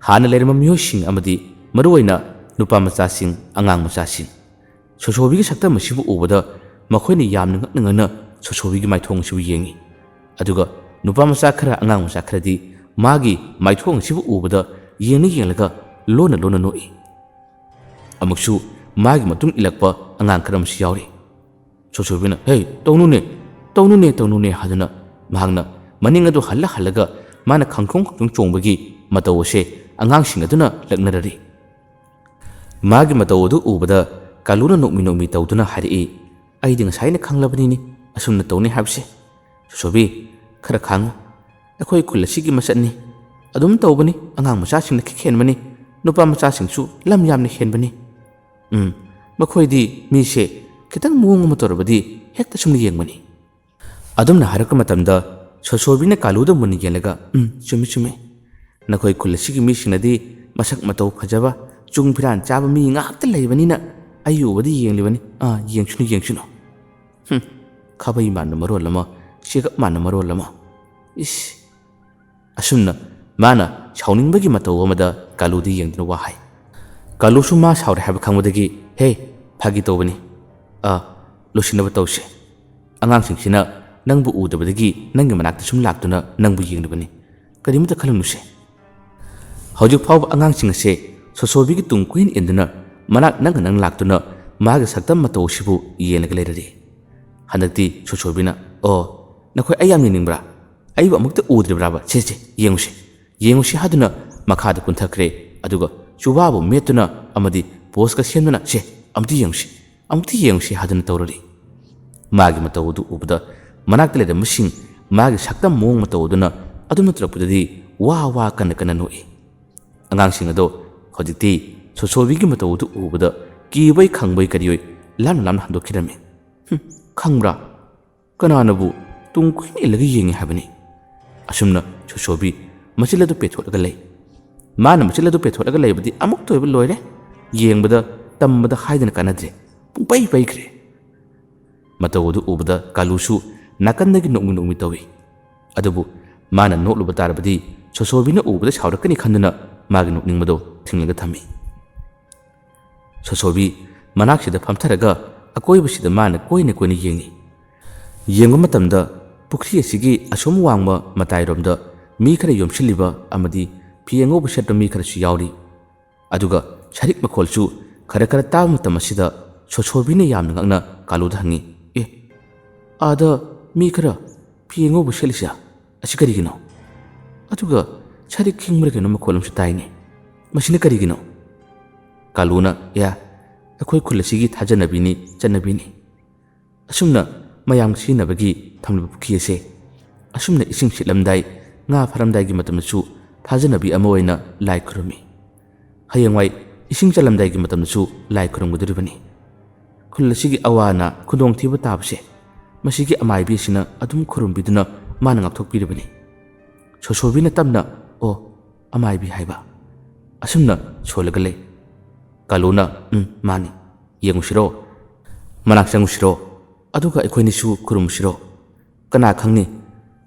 ꯍꯥꯟꯅ ꯂꯩꯔꯝꯕ ꯃꯤꯑꯣꯏꯁꯤꯡ ꯑꯃꯗꯤ ꯃꯔꯨꯑꯣꯏꯅ ꯅꯨꯄꯥ ꯃꯆꯥꯁꯤꯡ, ꯑꯉꯥꯡ ꯃꯆꯥꯁꯤꯡ, ꯁꯣꯁꯣꯕꯤꯒꯤ ꯁꯛꯇꯝ ꯑꯁꯤꯕꯨ ꯎꯕꯗ ꯃꯈꯣꯏꯅ ꯌꯥꯝꯅ ꯉꯛꯅ ꯉꯛꯅ ꯁꯣꯁꯣꯕꯤꯒꯤ ꯃꯥꯏꯊꯣꯡ ꯑꯁꯤꯕꯨ ꯌꯦꯡꯉꯤ꯫ ꯑꯗꯨꯒ ꯅꯨꯄꯥ ꯃꯆꯥ ꯈꯔ, ꯑꯉꯥꯡ ꯃꯆꯥ ꯈꯔꯗꯤ ꯃꯥꯒꯤ ꯃꯥꯏꯊꯣꯡ ꯑꯁꯤꯕꯨ ꯎꯕꯗ ꯌꯦꯡꯅ ꯌꯦꯡꯂꯒ ꯂꯣꯟꯅ ꯂꯣꯟꯅ ꯅꯣꯛꯏ꯫ ꯑꯃꯨꯛꯁꯨ ꯃꯥꯒꯤ ꯃꯇꯨꯡ ꯏꯜꯂꯛꯄ ꯑꯉꯥꯡ ꯈꯔ ꯑꯃꯁꯨ ꯌꯥꯎꯔꯤ꯫ ꯁꯣꯁꯣꯕꯤꯅ, "ꯍꯦ, ꯇꯧꯅꯨꯅꯦ, ꯇꯧꯅꯨꯅꯦ, ꯇꯧꯅꯨꯅꯦ" ꯍꯥꯏꯗꯨꯅ ꯃꯍꯥꯛꯅ ꯃꯅꯤꯡ ꯑꯗꯨ ꯍꯜꯂ ꯍꯜꯂꯒ ꯃꯥꯅ ꯈꯪꯆꯣꯡ ꯈꯪꯆꯣꯡ ꯆꯣꯡꯕꯒꯤ ꯃꯇꯧ ꯑꯁꯦ ꯑꯉꯥꯡꯁꯤꯡ ꯑꯗꯨꯅ ꯂꯛꯅꯔꯔꯤ꯫ ꯃꯥꯒꯤ ꯃꯇꯧ ꯑꯗꯨ ꯎꯕꯗ ꯀꯥꯂꯨꯅ ꯅꯣꯛꯃꯤ ꯅꯣꯛꯃꯤ ꯇꯧꯗꯨꯅ ꯍꯥꯏꯔꯛꯏ, "ꯑꯩꯗꯤ ꯉꯁꯥꯏꯅ ꯈꯪꯂꯕꯅꯤꯅꯦ ꯑꯁꯨꯝꯅ ꯇꯧꯅꯤ ꯍꯥꯏꯕꯁꯦ꯫ ꯁꯣꯁꯣꯕꯤ, ꯈꯔ ꯈꯥꯡꯉꯨ꯫ ꯑꯩꯈꯣꯏ ꯈꯨꯜ ꯑꯁꯤꯒꯤ ꯃꯆꯠꯅꯤ꯫ ꯑꯗꯨꯝ ꯇꯧꯕꯅꯤ꯫ ꯑꯉꯥꯡ ꯃꯆꯥꯁꯤꯡꯅ ꯈꯤꯛ ꯍꯦꯟꯕꯅꯤ꯫ ꯅꯨꯄꯥ ꯃꯆꯥꯁꯤꯡꯁꯨ ꯂꯝ ꯌꯥꯝꯅ ꯍꯦꯟꯕꯅꯤ꯫ ꯎꯝ, ꯃꯈꯣꯏꯗꯤ ꯃꯤꯁꯦ ꯈꯤꯇꯪ ꯃꯑꯣꯡ ꯑꯃ ꯇꯧꯔꯕꯗꯤ ꯍꯦꯛꯇ ꯁꯨꯝ ꯌꯦꯡꯕꯅꯤ"꯫ ꯑꯗꯨꯝꯅ ꯍꯥꯏꯔꯛꯄ ꯃꯇꯝꯗ ꯁꯣꯁꯣꯕꯤꯅ ꯀꯥꯂꯨꯗ ꯃꯨꯟꯅ ꯌꯦꯡꯂꯒ, "ꯎꯝ, ꯆꯨꯝꯃꯤ, ꯆꯨꯝꯃꯤ꯫ ꯅꯈꯣꯏ ꯈꯨꯜ ꯑꯁꯤꯒꯤ ꯃꯤꯁꯤꯡꯅꯗꯤ ꯃꯁꯛ ꯃꯇꯧ ꯐꯖꯕ, ꯆꯨꯡ ꯐꯤꯔꯥꯟ ꯆꯥꯕ ꯃꯤ ꯉꯥꯛꯇ ꯂꯩꯕꯅꯤꯅ ꯑꯩ ꯎꯕꯗ ꯌꯦꯡꯂꯤꯕꯅꯤ꯫ ꯑꯥ, ꯌꯦꯡꯁꯅꯨ, ꯌꯦꯡꯁꯅꯨ꯫ ꯍꯨꯝ, ꯈꯥꯕꯩ ꯃꯥꯟꯅ ꯃꯔꯣꯜ ꯑꯃ, ꯆꯦꯒꯞ ꯃꯥꯟꯅ ꯃꯔꯣꯜ ꯑꯃ꯫ ꯏꯁ!" ꯑꯁꯨꯝꯅ ꯃꯥꯅ ꯁꯥꯎꯅꯤꯡꯕꯒꯤ ꯃꯇꯧ ꯑꯃꯗ ꯀꯥꯂꯨꯗ ꯌꯦꯡꯗꯨꯅ ꯋꯥ ꯍꯥꯏ꯫ ꯀꯥꯂꯨꯁꯨ ꯃꯥ ꯁꯥꯎꯔꯦ ꯍꯥꯏꯕ ꯈꯪꯕꯗꯒꯤ, "ꯍꯦ, ꯐꯥꯒꯤ ꯇꯧꯕꯅꯤ꯫ ꯑꯥ, ꯂꯣꯏꯁꯤꯟꯅꯕ ꯇꯧꯁꯦ꯫ ꯑꯉꯥꯡꯁꯤꯡꯁꯤꯅ ꯅꯪꯕꯨ ꯎꯗꯕꯗꯒꯤ ꯅꯪꯒꯤ ꯃꯅꯥꯛꯇ ꯁꯨꯝ ꯂꯥꯛꯇꯨꯅ ꯅꯪꯕꯨ ꯌꯦꯡꯂꯤꯕꯅꯤ꯫ ꯀꯔꯤꯃꯇ ꯈꯜꯂꯨꯅꯨꯁꯦ꯫" ꯍꯧꯖꯤꯛ ꯐꯥꯎꯕ ꯑꯉꯥꯡꯁꯤꯡ ꯑꯁꯦ ꯁꯣꯁꯣꯕꯤꯒꯤ ꯇꯨꯡ ꯀꯣꯏꯏꯟ ꯏꯟꯗꯨꯅ ꯃꯅꯥꯛ ꯅꯪꯅ ꯅꯪ ꯂꯥꯛꯇꯨꯅ ꯃꯥꯒꯤ ꯁꯛꯇꯝ ꯃꯇꯧ ꯑꯁꯤꯕꯨ ꯌꯦꯡꯂꯒ ꯂꯩꯔꯔꯤ꯫ ꯍꯟꯗꯛꯇꯤ ꯁꯣꯁꯣꯕꯤꯅ, "ꯑꯣ, ꯅꯈꯣꯏ ꯑꯩ ꯌꯥꯝ ꯌꯦꯡꯅꯤꯡꯕ꯭ꯔꯥ? ꯑꯩꯕꯨ ꯑꯃꯨꯛꯇ ꯎꯗ꯭ꯔꯤꯕ꯭ꯔꯥꯕ? ꯁꯦ, ꯁꯦ, ꯌꯦꯡꯉꯨꯁꯦ, ꯌꯦꯡꯉꯨꯁꯦ" ꯍꯥꯏꯗꯨꯅ ꯃꯈꯥꯗ ꯀꯨꯟꯊꯈ꯭ꯔꯦ꯫ ꯑꯗꯨꯒ ꯆꯨꯕꯥꯕꯨ ꯃꯦꯠꯇꯨꯅ ꯑꯃꯗꯤ ꯄꯣꯁꯀ ꯁꯦꯝꯗꯨꯅ, "ꯁꯦ, ꯑꯃꯨꯛꯇ ꯌꯦꯡꯉꯨꯁꯦ, ꯑꯃꯨꯛꯇ ꯌꯦꯡꯉꯨꯁꯦ" ꯍꯥꯏꯗꯨꯅ ꯇꯧꯔꯔꯤ꯫ ꯃꯥꯒꯤ ꯃꯇꯧ ꯑꯗꯨ ꯎꯕꯗ ꯃꯅꯥꯛꯇ ꯂꯩꯔꯝꯕꯁꯤꯡ ꯃꯥꯒꯤ ꯁꯛꯇꯝ ꯃꯑꯣꯡ ꯃꯇꯧ ꯑꯗꯨꯅ ꯑꯗꯨꯝꯅ ꯇꯧꯔꯛꯄꯗꯗꯤ ꯋꯥ ꯋꯥ ꯀꯟꯅ ꯀꯟꯅ ꯅꯣꯛꯏ꯫ ꯑꯉꯥꯡꯁꯤꯡ ꯑꯗꯣ ꯍꯧꯖꯤꯛꯇꯤ ꯁꯣꯁꯣꯕꯤꯒꯤ ꯃꯇꯧ ꯑꯗꯨ ꯎꯕꯗ ꯀꯤꯕꯩ ꯈꯪꯕꯩ ꯀꯔꯤꯑꯣꯏ ꯂꯥꯞꯅ ꯂꯥꯞꯅ ꯍꯟꯗꯣꯛꯈꯤꯔꯝꯃꯤ꯫ "ꯍꯨꯝ, ꯈꯪꯕ꯭ꯔꯥ? ꯀꯅꯥꯅꯕꯨ ꯇꯨꯡ ꯀꯨꯏꯅ ꯏꯜꯂꯒ ꯌꯦꯡꯉꯤ ꯍꯥꯏꯕꯅꯤ?" ꯑꯁꯨꯝꯅ ꯁꯣꯁꯣꯕꯤ ꯃꯆꯤꯜ ꯑꯗꯨ ꯄꯦꯊꯣꯛꯂꯒ ꯂꯩ꯫ ꯃꯥꯅ ꯃꯆꯤꯜ ꯑꯗꯨ ꯄꯦꯊꯣꯛꯂꯒ ꯂꯩꯕꯗꯤ ꯑꯃꯨꯛꯇ ꯑꯣꯏꯕ ꯂꯣꯏꯔꯦ꯫ ꯌꯦꯡꯕꯗ, ꯇꯝꯕꯗ ꯍꯥꯏꯗꯅ ꯀꯥꯟꯅꯗ꯭ꯔꯦ꯫ ꯄꯨꯡꯄꯩ ꯄꯩꯈ꯭ꯔꯦ꯫ ꯃꯇꯧ ꯑꯗꯨ ꯎꯕꯗ ꯀꯥꯂꯨꯁꯨ ꯅꯥꯀꯟꯗꯒꯤ ꯅꯣꯛꯃꯤ ꯅꯣꯛꯃꯤ ꯇꯧꯏ꯫ ꯑꯗꯨꯕꯨ ꯃꯥꯅ ꯅꯣꯛꯂꯨꯕ ꯇꯥꯔꯕꯗꯤ ꯁꯣꯁꯣꯕꯤꯅ ꯎꯕꯗ ꯁꯥꯎꯔꯛꯀꯅꯤ ꯈꯟꯗꯨꯅ ꯃꯥꯒꯤ ꯅꯣꯛꯅꯤꯡꯕꯗꯣ ꯊꯤꯡꯂꯒ ꯊꯝꯃꯤ꯫ ꯁꯣꯁꯣꯕꯤ ꯃꯅꯥꯛꯁꯤꯗ ꯐꯝꯊꯔꯒ ꯑꯀꯣꯏꯕꯁꯤꯗ ꯃꯥꯅ ꯀꯣꯏꯅ ꯀꯣꯏꯅ ꯌꯦꯡꯏ꯫ ꯌꯦꯡꯕ ꯃꯇꯝꯗ ꯄꯨꯈ꯭ꯔꯤ ꯑꯁꯤꯒꯤ ꯑꯁꯣꯝ ꯋꯥꯡꯃ ꯃꯇꯥꯏꯔꯣꯝꯗ ꯃꯤ ꯈꯔ ꯌꯣꯝꯁꯤꯜꯂꯤꯕ ꯑꯃꯗꯤ ꯐꯤ ꯑꯉꯧꯕ ꯁꯦꯠꯄ ꯃꯤ ꯈꯔꯁꯨ ꯌꯥꯎꯔꯤ꯫ ꯑꯗꯨꯒ ꯁꯔꯤꯛ ꯃꯈꯣꯜꯁꯨ ꯈꯔ ꯈꯔ ꯇꯥꯕ ꯃꯇꯝ ꯑꯁꯤꯗ ꯁꯣꯁꯣꯕꯤꯅ ꯌꯥꯝꯅ ꯉꯛꯅ ꯀꯥꯂꯨꯗ ꯍꯪꯉꯤ, "ꯑꯦ, ꯑꯥꯗ ꯃꯤ ꯈꯔ ꯐꯤ ꯑꯉꯧꯕ ꯁꯦꯠꯂꯤꯁꯦ ꯑꯁꯤ ꯀꯔꯤꯒꯤꯅꯣ? ꯑꯗꯨꯒ ꯁꯔꯤꯛ ꯈꯤꯡꯕ꯭ꯔꯥ ꯀꯩꯅꯣ ꯃꯈꯣꯜ ꯑꯃꯁꯨ ꯇꯥꯏꯅꯦ꯫ ꯃꯁꯤꯅ ꯀꯔꯤꯒꯤꯅꯣ?" ꯀꯥꯂꯨꯅ, "ꯑꯦ, ꯑꯩꯈꯣꯏ ꯈꯨꯜ ꯑꯁꯤꯒꯤ ꯊꯥꯖꯅꯕꯤꯅꯤ, ꯆꯠꯅꯕꯤꯅꯤ꯫ ꯑꯁꯨꯝꯅ ꯃꯌꯥꯝ ꯁꯤꯖꯤꯟꯅꯕꯒꯤ ꯊꯝꯂꯕ ꯄꯨꯈ꯭ꯔꯤ ꯑꯁꯦ ꯑꯁꯨꯝꯅ ꯏꯁꯤꯡ ꯁꯤꯠꯂꯝꯗꯥꯏ, ꯉꯥ ꯐꯥꯔꯝꯗꯥꯏꯒꯤ ꯃꯇꯝꯗꯁꯨ ꯊꯥꯖꯅꯕꯤ ꯑꯃ ꯑꯣꯏꯅ ꯂꯥꯏ ꯈꯨꯔꯨꯝꯃꯤ꯫ ꯍꯌꯦꯡꯋꯥꯏ ꯏꯁꯤꯡ ꯆꯜꯂꯝꯗꯥꯏꯒꯤ ꯃꯇꯝꯗꯁꯨ ꯂꯥꯏ ꯈꯨꯔꯨꯝꯒꯗꯧꯔꯤꯕꯅꯤ꯫ ꯈꯨꯜ ꯑꯁꯤꯒꯤ ꯑꯋꯥ ꯑꯅꯥ, ꯈꯨꯗꯣꯡꯊꯤꯕ ꯇꯥꯕꯁꯦ ꯃꯁꯤꯒꯤ ꯑꯃꯥꯏꯕꯤ ꯑꯁꯤꯅ ꯑꯗꯨꯝ ꯈꯨꯔꯨꯝꯕꯤꯗꯨꯅ ꯃꯥꯅ ꯉꯥꯛꯊꯣꯛꯄꯤꯔꯕꯅꯤ꯫ ꯁꯣꯁꯣꯕꯤꯅ ꯇꯞꯅ "ꯑꯣ, ꯑꯃꯥꯏꯕꯤ" ꯍꯥꯏꯕ꯫ ꯑꯁꯨꯝꯅ ꯁꯣꯜꯂꯒ ꯂꯩ꯫ ꯀꯥꯂꯨꯅ "ꯎꯝ, ꯃꯥꯅꯤ꯫ ꯌꯦꯡꯉꯨꯁꯤꯔꯣ? ꯃꯅꯥꯛ ꯆꯪꯉꯨꯁꯤꯔꯣ? ꯑꯗꯨꯒ ꯑꯩꯈꯣꯏꯅꯤꯁꯨ ꯈꯨꯔꯨꯝꯁꯤꯔꯣ? ꯀꯅꯥ ꯈꯪꯅꯤ?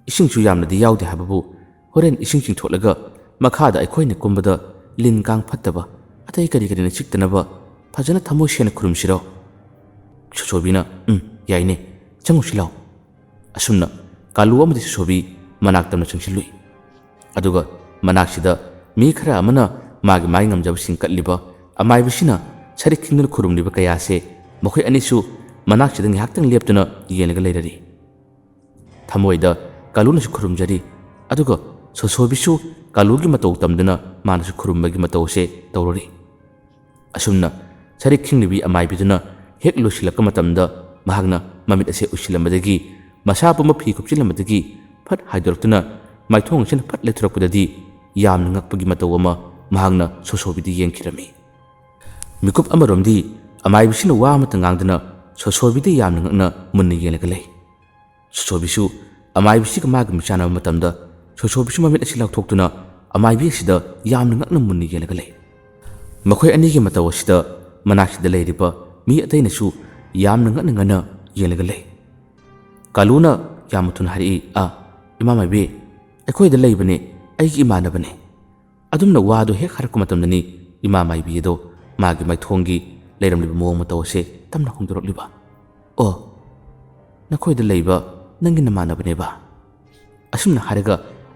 ꯏꯁꯤꯡꯁꯨ ꯌꯥꯝꯅꯗꯤ ꯌꯥꯎꯗꯦ ꯍꯥꯏꯕꯕꯨ, ꯍꯣꯔꯦꯟ ꯏꯁꯤꯡ ꯆꯤꯡꯊꯣꯛꯂꯒ ꯃꯈꯥꯗ ꯑꯩꯈꯣꯏꯅ ꯀꯨꯝꯕꯗ ꯂꯤꯟ ꯀꯥꯡ ꯐꯠꯇꯕ ꯑꯇꯩ ꯀꯔꯤ ꯀꯔꯤꯅ ꯆꯤꯛꯇꯅꯕ ꯐꯖꯅ ꯊꯃꯣꯏ ꯁꯦꯡꯅ ꯈꯨꯔꯨꯝꯁꯤꯔꯣ?" ꯁꯣꯁꯣꯕꯤꯅ "ꯎꯝ, ꯌꯥꯏꯅꯦ, ꯆꯪꯉꯨꯁꯤ ꯂꯥꯎ"꯫ ꯑꯁꯨꯝꯅ ꯀꯥꯂꯨ ꯑꯃꯗꯤ ꯁꯣꯁꯣꯕꯤ ꯃꯅꯥꯛ ꯇꯝꯅ ꯆꯪꯁꯤꯜꯂꯨꯏ꯫ ꯑꯗꯨꯒ ꯃꯅꯥꯛꯁꯤꯗ ꯃꯤ ꯈꯔ ꯑꯃꯅ ꯃꯥꯒꯤ ꯃꯥꯏ ꯉꯝꯖꯕꯁꯤꯡ ꯀꯠꯂꯤꯕ ꯑꯃꯥꯏꯕꯤꯁꯤꯅ ꯁꯔꯤꯛ ꯈꯤꯡꯗꯨꯅ ꯈꯨꯔꯨꯝꯂꯤꯕ ꯀꯌꯥꯁꯦ ꯃꯈꯣꯏ ꯑꯅꯤꯁꯨ ꯃꯅꯥꯛꯁꯤꯗ ꯉꯥꯏꯍꯥꯛꯇꯪ ꯂꯦꯞꯇꯨꯅ ꯌꯦꯡꯂꯒ ꯂꯩꯔꯔꯤ꯫ ꯊꯃꯣꯏꯗ ꯀꯥꯂꯨꯅꯁꯨ ꯈꯨꯔꯨꯝꯖꯔꯤ, ꯑꯗꯨꯒ ꯁꯣꯁꯣꯕꯤꯁꯨ ꯀꯥꯂꯨꯒꯤ ꯃꯇꯧ ꯇꯝꯗꯨꯅ ꯃꯥꯅꯁꯨ ꯈꯨꯔꯨꯝꯕꯒꯤ ꯃꯇꯧ ꯑꯁꯦ ꯇꯧꯔꯔꯤ꯫ ꯑꯁꯨꯝꯅ ꯁꯔꯤꯛ ꯈꯤꯡꯂꯤꯕꯤ ꯑꯃꯥꯏꯕꯤꯗꯨꯅ ꯍꯦꯛ ꯂꯣꯏꯁꯤꯜꯂꯛꯄ ꯃꯇꯝꯗ ꯃꯍꯥꯛꯅ ꯃꯃꯤꯠ ꯑꯁꯦ ꯎꯏꯁꯤꯜꯂꯝꯕꯗꯒꯤ, ꯃꯁꯥ ꯄꯨꯝꯕ ꯐꯤ ꯀꯨꯞꯁꯤꯜꯂꯝꯕꯗꯒꯤ ꯐꯠ ꯍꯥꯏꯗꯣꯔꯛꯇꯨꯅ ꯃꯥꯏꯊꯣꯡ ꯑꯁꯤꯅ ꯐꯠ ꯂꯩꯊꯣꯔꯛꯄꯗꯗꯤ ꯌꯥꯝꯅ ꯉꯛꯄꯒꯤ ꯃꯇꯧ ꯑꯃ ꯃꯍꯥꯛꯅ ꯁꯣꯁꯣꯕꯤꯗ ꯌꯦꯡꯈꯤꯔꯝꯃꯤ꯫ ꯃꯤꯀꯨꯞ ꯑꯃꯔꯣꯝꯗꯤ ꯑꯃꯥꯏꯕꯤꯁꯤꯅ ꯋꯥ ꯑꯃꯠꯇ ꯉꯥꯡꯗꯅ ꯁꯣꯁꯣꯕꯤꯗ ꯌꯥꯝꯅ ꯉꯛꯅ ꯃꯨꯟꯅ ꯌꯦꯡꯂꯒ ꯂꯩ꯫ ꯁꯣꯁꯣꯕꯤꯁꯨ ꯑꯃꯥꯏꯕꯤꯁꯤꯒ ꯃꯥꯒ ꯃꯤꯆꯥꯟꯅꯕ ꯃꯇꯝꯗ ꯁꯣꯁꯣꯕꯤꯁꯨ ꯃꯃꯤꯠ ꯑꯁꯤ ꯂꯥꯎꯊꯣꯛꯇꯨꯅ ꯑꯃꯥꯏꯕꯤ ꯑꯁꯤꯗ ꯌꯥꯝꯅ ꯉꯛꯅ ꯃꯨꯟꯅ ꯌꯦꯡꯂꯒ ꯂꯩ꯫ ꯃꯈꯣꯏ ꯑꯅꯤꯒꯤ ꯃꯇꯧ ꯑꯁꯤꯗ ꯃꯅꯥꯛꯁꯤꯗ ꯂꯩꯔꯤꯕ ꯃꯤ ꯑꯇꯩꯅꯁꯨ ꯌꯥꯝꯅ ꯉꯛꯅ ꯉꯛꯅ ꯌꯦꯡꯂꯒ ꯂꯩ꯫ ꯀꯥꯂꯨꯅ ꯌꯥꯝꯅ ꯊꯨꯅ ꯍꯥꯏꯔꯛꯏ, "ꯑꯥ, ꯏꯃꯥ ꯃꯥꯏꯕꯤ, ꯑꯩꯈꯣꯏꯗ ꯂꯩꯕꯅꯦ, ꯑꯩꯒꯤ ꯏꯃꯥꯟꯅꯕꯅꯦ"꯫ ꯑꯗꯨꯝꯅ ꯋꯥꯗꯨ ꯍꯦꯛ ꯍꯥꯏꯔꯛꯄ ꯃꯇꯝꯗꯅꯤ ꯏꯃꯥ ꯃꯥꯏꯕꯤ ꯑꯗꯣ ꯃꯥꯒꯤ ꯃꯥꯏꯊꯣꯡꯒꯤ ꯂꯩꯔꯝꯂꯤꯕ ꯃꯑꯣꯡ ꯃꯇꯧ ꯑꯁꯦ ꯇꯞꯅ ꯍꯣꯡꯗꯣꯔꯛꯂꯤꯕ꯫ "ꯑꯣ, ꯅꯈꯣꯏꯗ ꯂꯩꯕ ꯅꯪꯒꯤ ꯅꯃꯥꯟꯅꯕꯅꯦꯕ?" ꯑꯁꯨꯝꯅ ꯍꯥꯏꯔꯒ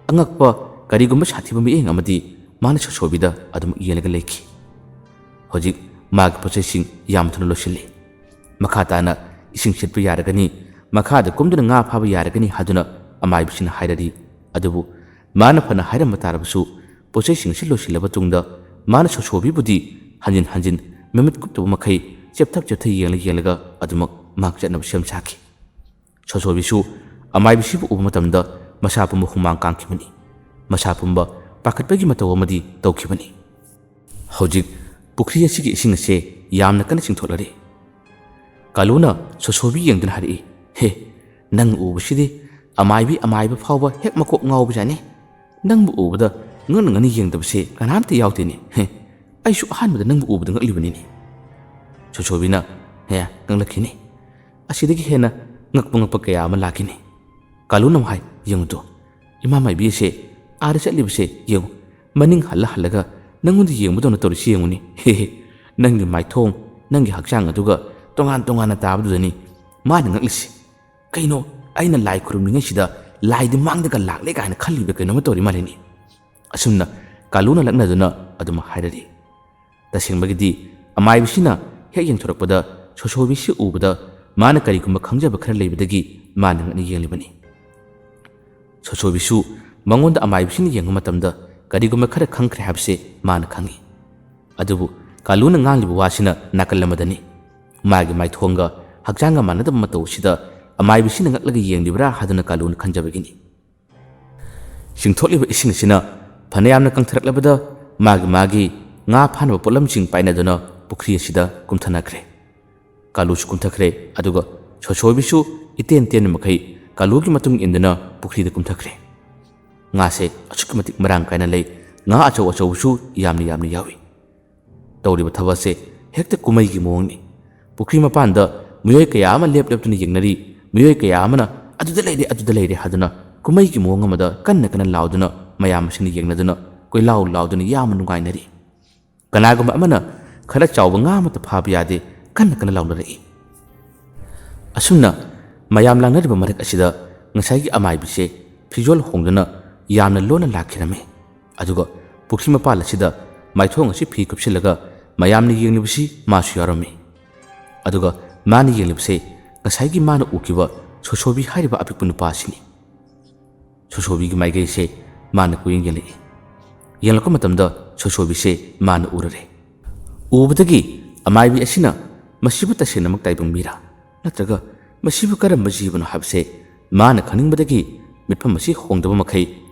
ꯑꯉꯛꯄ ꯀꯔꯤꯒꯨꯝꯕ ꯁꯥꯊꯤꯕ ꯃꯤꯠꯌꯦꯡ ꯑꯃꯗꯤ ꯃꯥꯅ ꯁꯣꯁꯣꯕꯤꯗ ꯑꯗꯨꯝ ꯌꯦꯡꯂꯒ ꯂꯩꯈꯤ꯫ ꯍꯧꯖꯤꯛ ꯃꯥꯒꯤ ꯄꯣꯠꯆꯩꯁꯤꯡ ꯌꯥꯝ ꯊꯨꯅ ꯂꯣꯏꯁꯤꯜꯂꯤ꯫ ꯃꯈꯥ ꯇꯥꯅ ꯏꯁꯤꯡ ꯁꯤꯠꯄ ꯌꯥꯔꯒꯅꯤ, ꯃꯈꯥꯗ ꯀꯨꯝꯗꯨꯅ ꯉꯥ ꯐꯥꯕ ꯌꯥꯔꯒꯅꯤ ꯍꯥꯏꯗꯨꯅ ꯑꯃꯥꯏꯕꯁꯤꯅ ꯍꯥꯏꯔꯔꯤ꯫ ꯑꯗꯨꯕꯨ ꯃꯥꯅ ꯐꯅ ꯍꯥꯏꯔꯝꯕ ꯇꯥꯔꯕꯁꯨ, ꯄꯣꯠꯆꯩꯁꯤꯡ ꯑꯁꯤ ꯂꯣꯏꯁꯤꯜꯂꯕ ꯇꯨꯡꯗ ꯃꯥꯅ ꯁꯣꯁꯣꯕꯤꯕꯨꯗꯤ ꯍꯟꯖꯤꯟ ꯍꯟꯖꯤꯟ ꯃꯃꯤꯠ ꯀꯨꯞꯇꯕ ꯃꯈꯩ ꯆꯦꯞꯊꯞ ꯆꯦꯞꯊ ꯌꯦꯡꯂ ꯌꯦꯡꯂꯒ ꯑꯗꯨꯃꯛ ꯃꯍꯥꯛ ꯆꯠꯅꯕ ꯁꯦꯝ ꯁꯥꯈꯤ꯫ ꯁꯣꯁꯣꯕꯤꯁꯨ ꯑꯃꯥꯏꯕꯤꯁꯤꯕꯨ ꯎꯕ ꯃꯇꯝꯗ ꯃꯁꯥ ꯄꯨꯝꯕ ꯍꯨꯃꯥꯡ ꯀꯥꯡꯈꯤꯕꯅꯤ꯫ ꯃꯁꯥ ꯄꯨꯝꯕ ꯄꯥꯈꯠꯄꯒꯤ ꯃꯇꯧ ꯑꯃꯗꯤ ꯇꯧꯈꯤꯕꯅꯤ꯫ ꯍꯧꯖꯤꯛ ꯄꯨꯈ꯭ꯔꯤ ꯑꯁꯤꯒꯤ ꯏꯁꯤꯡ ꯑꯁꯦ ꯌꯥꯝꯅ ꯀꯟꯅ ꯆꯤꯡꯊꯣꯛꯂꯔꯦ꯫ ꯀꯥꯂꯨꯅ ꯁꯣꯁꯣꯕꯤ ꯌꯦꯡꯗꯨꯅ ꯍꯥꯏꯔꯛꯏ, "ꯍꯦ, "ꯅꯪ ꯎꯕꯁꯤꯗꯤ ꯑꯃꯥꯏꯕꯤ ꯑꯃꯥꯏꯕ ꯐꯥꯎꯕ ꯍꯦꯛ ꯃꯀꯣꯛ ꯉꯥꯎꯕꯖꯥꯠꯅꯤ꯫ ꯅꯪꯕꯨ ꯎꯕꯗ ꯉꯛꯅ ꯉꯛꯅ ꯌꯦꯡꯗꯕꯁꯦ ꯀꯅꯥꯝꯇ ꯌꯥꯎꯗꯦꯅꯦ꯫ ꯍꯦ, ꯑꯩꯁꯨ ꯑꯍꯥꯟꯕꯗ ꯅꯪꯕꯨ ꯎꯕꯗ ꯉꯛꯂꯤꯕꯅꯤꯅꯦ꯫" ꯁꯣꯁꯣꯕꯤꯅ, "ꯍꯦ, ꯉꯛꯂꯛꯈꯤꯅꯤ꯫ ꯑꯁꯤꯗꯒꯤ ꯍꯦꯟꯅ ꯉꯛꯄ ꯉꯛꯄ ꯀꯌꯥ ꯑꯃ ꯂꯥꯛꯈꯤꯅꯤ꯫" ꯀꯥꯂꯨꯅ ꯑꯃꯨꯛ ꯍꯥꯏ, "ꯌꯦꯡꯉꯨ ꯇꯨ, ꯏꯃꯥ ꯃꯥꯏꯕꯤ ꯑꯁꯦ ꯑꯥꯗ ꯆꯠꯂꯤꯕꯁꯦ ꯌꯦꯡꯉꯨ, ꯃꯅꯤꯡ ꯍꯜꯂ ꯍꯜꯂꯒ ꯅꯪꯉꯣꯟꯗ ꯌꯦꯡꯕꯗꯧꯅ ꯇꯧꯔꯤꯁꯤ ꯌꯦꯡꯉꯨꯅꯦ꯫ ꯍꯦ ꯍꯦ, ꯅꯪꯒꯤ ꯃꯥꯏꯊꯣꯡ, ꯅꯪꯒꯤ ꯍꯛꯆꯥꯡ ꯑꯗꯨꯒ ꯇꯣꯉꯥꯟ ꯇꯣꯉꯥꯟꯅ ꯇꯥꯕꯗꯨꯗꯅꯤ ꯃꯥꯅ ꯉꯛꯂꯤꯁꯦ꯫ ꯀꯩꯅꯣ, ꯑꯩꯅ ꯂꯥꯏ ꯈꯨꯔꯨꯝꯂꯤꯉꯩꯁꯤꯗ ꯂꯥꯏꯗꯤ ꯃꯥꯡꯗꯒ ꯂꯥꯛꯂꯦ ꯀꯥꯏꯅ ꯈꯜꯂꯤꯕ ꯀꯩꯅꯣꯝꯃ ꯇꯧꯔꯤ ꯃꯥꯜꯂꯤꯅꯦ꯫" ꯑꯁꯨꯝꯅ ꯀꯥꯂꯨꯅ ꯂꯛꯅꯗꯨꯅ ꯑꯗꯨꯝ ꯍꯥꯏꯔꯔꯤ꯫ ꯇꯁꯦꯡꯕꯒꯤꯗꯤ ꯑꯃꯥꯏꯕꯤꯁꯤꯅ ꯍꯦꯛ ꯌꯦꯡꯊꯣꯔꯛꯄꯗ ꯁꯣꯁꯣꯕꯤꯁꯤ ꯎꯕꯗ ꯃꯥꯅ ꯀꯔꯤꯒꯨꯝꯕ ꯈꯪꯖꯕ ꯈꯔ ꯂꯩꯕꯗꯒꯤ ꯃꯥꯅ ꯉꯛꯅ ꯌꯦꯡꯂꯤꯕꯅꯤ꯫ ꯁꯣꯁꯣꯕꯤꯁꯨ ꯃꯉꯣꯟꯗ ꯑꯃꯥꯏꯕꯤꯁꯤꯅ ꯌꯦꯡꯕ ꯃꯇꯝꯗ ꯀꯔꯤꯒꯨꯝꯕ ꯈꯔ ꯈꯪꯈ꯭ꯔꯦ ꯍꯥꯏꯕꯁꯦ ꯃꯥꯅ ꯈꯪꯏ꯫ ꯑꯗꯨꯕꯨ ꯀꯥꯂꯨꯅ ꯉꯥꯡꯂꯤꯕ ꯋꯥꯁꯤꯅ ꯅꯥꯀꯜ ꯑꯃꯗꯅꯤ꯫ ꯃꯥꯒꯤ ꯃꯥꯏꯊꯣꯡꯒ ꯍꯛꯆꯥꯡꯒ ꯃꯥꯟꯅꯗꯕ ꯃꯇꯧ ꯑꯁꯤꯗ ꯑꯃꯥꯏꯕꯤꯁꯤꯅ ꯉꯛꯂꯒ ꯌꯦꯡꯂꯤꯕ꯭ꯔꯥ ꯍꯥꯏꯗꯨꯅ ꯀꯥꯂꯨꯅ ꯈꯟꯖꯕꯒꯤꯅꯤ꯫ ꯆꯤꯡꯊꯣꯛꯂꯤꯕ ꯏꯁꯤꯡ ꯑꯁꯤꯅ ꯐꯅꯌꯥꯝꯅ ꯀꯪꯊꯔꯛꯂꯕꯗ ꯃꯥꯒꯤ ꯃꯥꯒꯤ ꯉꯥ ꯐꯥꯅꯕ ꯄꯣꯠꯂꯝꯁꯤꯡ ꯄꯥꯏꯅꯗꯨꯅ ꯄꯨꯈ꯭ꯔꯤ ꯑꯁꯤꯗ ꯀꯨꯝꯊꯅꯈ꯭ꯔꯦ꯫ ꯀꯥꯂꯨꯁꯨ ꯀꯨꯝꯊꯈ꯭ꯔꯦ, ꯑꯗꯨꯒ ꯁꯣꯁꯣꯕꯤꯁꯨ ꯏꯇꯦꯟ ꯇꯦꯟꯕ ꯃꯈꯩ ꯀꯥꯂꯨꯒꯤ ꯃꯇꯨꯡ ꯏꯟꯗꯨꯅ ꯄꯨꯈ꯭ꯔꯤꯗ ꯀꯨꯝꯊꯈ꯭ꯔꯦ꯫ ꯉꯥꯁꯦ ꯑꯁꯨꯛꯀꯤ ꯃꯇꯤꯛ ꯃꯔꯥꯡ ꯀꯥꯏꯅ ꯂꯩ꯫ ꯉꯥ ꯑꯆꯧ ꯑꯆꯧꯕꯁꯨ ꯌꯥꯝꯅ ꯌꯥꯝꯅ ꯌꯥꯎꯏ꯫ ꯇꯧꯔꯤꯕ ꯊꯕꯛ ꯑꯁꯦ ꯍꯦꯛꯇ ꯀꯨꯝꯃꯩꯒꯤ ꯃꯑꯣꯡꯅꯤ꯫ ꯄꯨꯈ꯭ꯔꯤ ꯃꯄꯥꯟꯗ ꯃꯤꯑꯣꯏ ꯀꯌꯥ ꯑꯃ ꯂꯦꯞ ꯂꯦꯞꯇꯨꯅ ꯌꯦꯡꯅꯔꯤ꯫ ꯃꯤꯑꯣꯏ ꯀꯌꯥ ꯑꯃꯅ "ꯑꯗꯨꯗ ꯂꯩꯔꯦ, ꯑꯗꯨꯗ ꯂꯩꯔꯦ" ꯍꯥꯏꯗꯨꯅ ꯀꯨꯝꯃꯩꯒꯤ ꯃꯑꯣꯡ ꯑꯃꯗ ꯀꯟꯅ ꯀꯟꯅ ꯂꯥꯎꯗꯨꯅ ꯃꯌꯥꯝ ꯑꯁꯤꯅ ꯌꯦꯡꯅꯗꯨꯅ ꯀꯣꯏꯂꯥꯎ ꯂꯥꯎꯗꯨꯅ ꯌꯥꯝꯅ ꯅꯨꯡꯉꯥꯏꯅꯔꯤ꯫ ꯀꯅꯥꯒꯨꯝꯕ ꯑꯃꯅ ꯈꯔ ꯆꯥꯎꯕ ꯉꯥ ꯑꯃꯠꯇ ꯐꯥꯕ ꯌꯥꯗꯦ, ꯀꯟꯅ ꯀꯟꯅ ꯂꯥꯎꯅꯔꯛꯏ꯫ ꯑꯁꯨꯝꯅ ꯃꯌꯥꯝ ꯂꯥꯡꯅꯔꯤꯕ ꯃꯔꯛ ꯑꯁꯤꯗ ꯉꯁꯥꯏꯒꯤ ꯑꯃꯥꯏꯕꯤꯁꯦ ꯐꯤꯖꯣꯜ ꯍꯣꯡꯗꯨꯅ ꯌꯥꯝꯅ ꯂꯣꯟꯅ ꯂꯥꯛꯈꯤꯔꯝꯃꯤ꯫ ꯑꯗꯨꯒ ꯄꯨꯈ꯭ꯔꯤ ꯃꯄꯥꯜ ꯑꯁꯤꯗ ꯃꯥꯏꯊꯣꯡ ꯑꯁꯤ ꯐꯤ ꯀꯨꯞꯁꯤꯜꯂꯒ ꯃꯌꯥꯝꯅ ꯌꯦꯡꯂꯤꯕꯁꯤ ꯃꯥꯁꯨ ꯌꯥꯎꯔꯝꯃꯤ꯫ ꯑꯗꯨꯒ ꯃꯥꯅ ꯌꯦꯡꯂꯤꯕꯁꯦ ꯉꯁꯥꯏꯒꯤ ꯃꯥꯅ ꯎꯈꯤꯕ ꯁꯣꯁꯣꯕꯤ ꯍꯥꯏꯔꯤꯕ ꯑꯄꯤꯛꯄ ꯅꯨꯄꯥ ꯑꯁꯤꯅꯤ꯫ ꯁꯣꯁꯣꯕꯤꯒꯤ ꯃꯥꯏꯀꯩꯁꯦ ꯃꯥꯅ ꯀꯨꯌꯦꯡ ꯌꯦꯡꯂꯛꯏ꯫ ꯌꯦꯡꯂꯛꯄ ꯃꯇꯝꯗ ꯁꯣꯁꯣꯕꯤꯁꯦ ꯃꯥꯅ ꯎꯔꯔꯦ꯫ ꯎꯕꯗꯒꯤ ꯑꯃꯥꯏꯕꯤ ꯑꯁꯤꯅ ꯃꯁꯤꯕꯨ ꯇꯁꯦꯡꯅꯃꯛ ꯇꯥꯏꯕꯪ ꯃꯤꯔꯥ, ꯅꯠꯇ꯭ꯔꯒ ꯃꯁꯤꯕꯨ ꯀꯔꯝꯕ ꯖꯤꯕꯅꯣ ꯍꯥꯏꯕꯁꯦ ꯃꯥꯅ ꯈꯪꯅꯤꯡꯕꯗꯒꯤ ꯃꯤꯠꯐꯝ ꯑꯁꯤ ꯍꯣꯡꯗꯕ ꯃꯈꯩ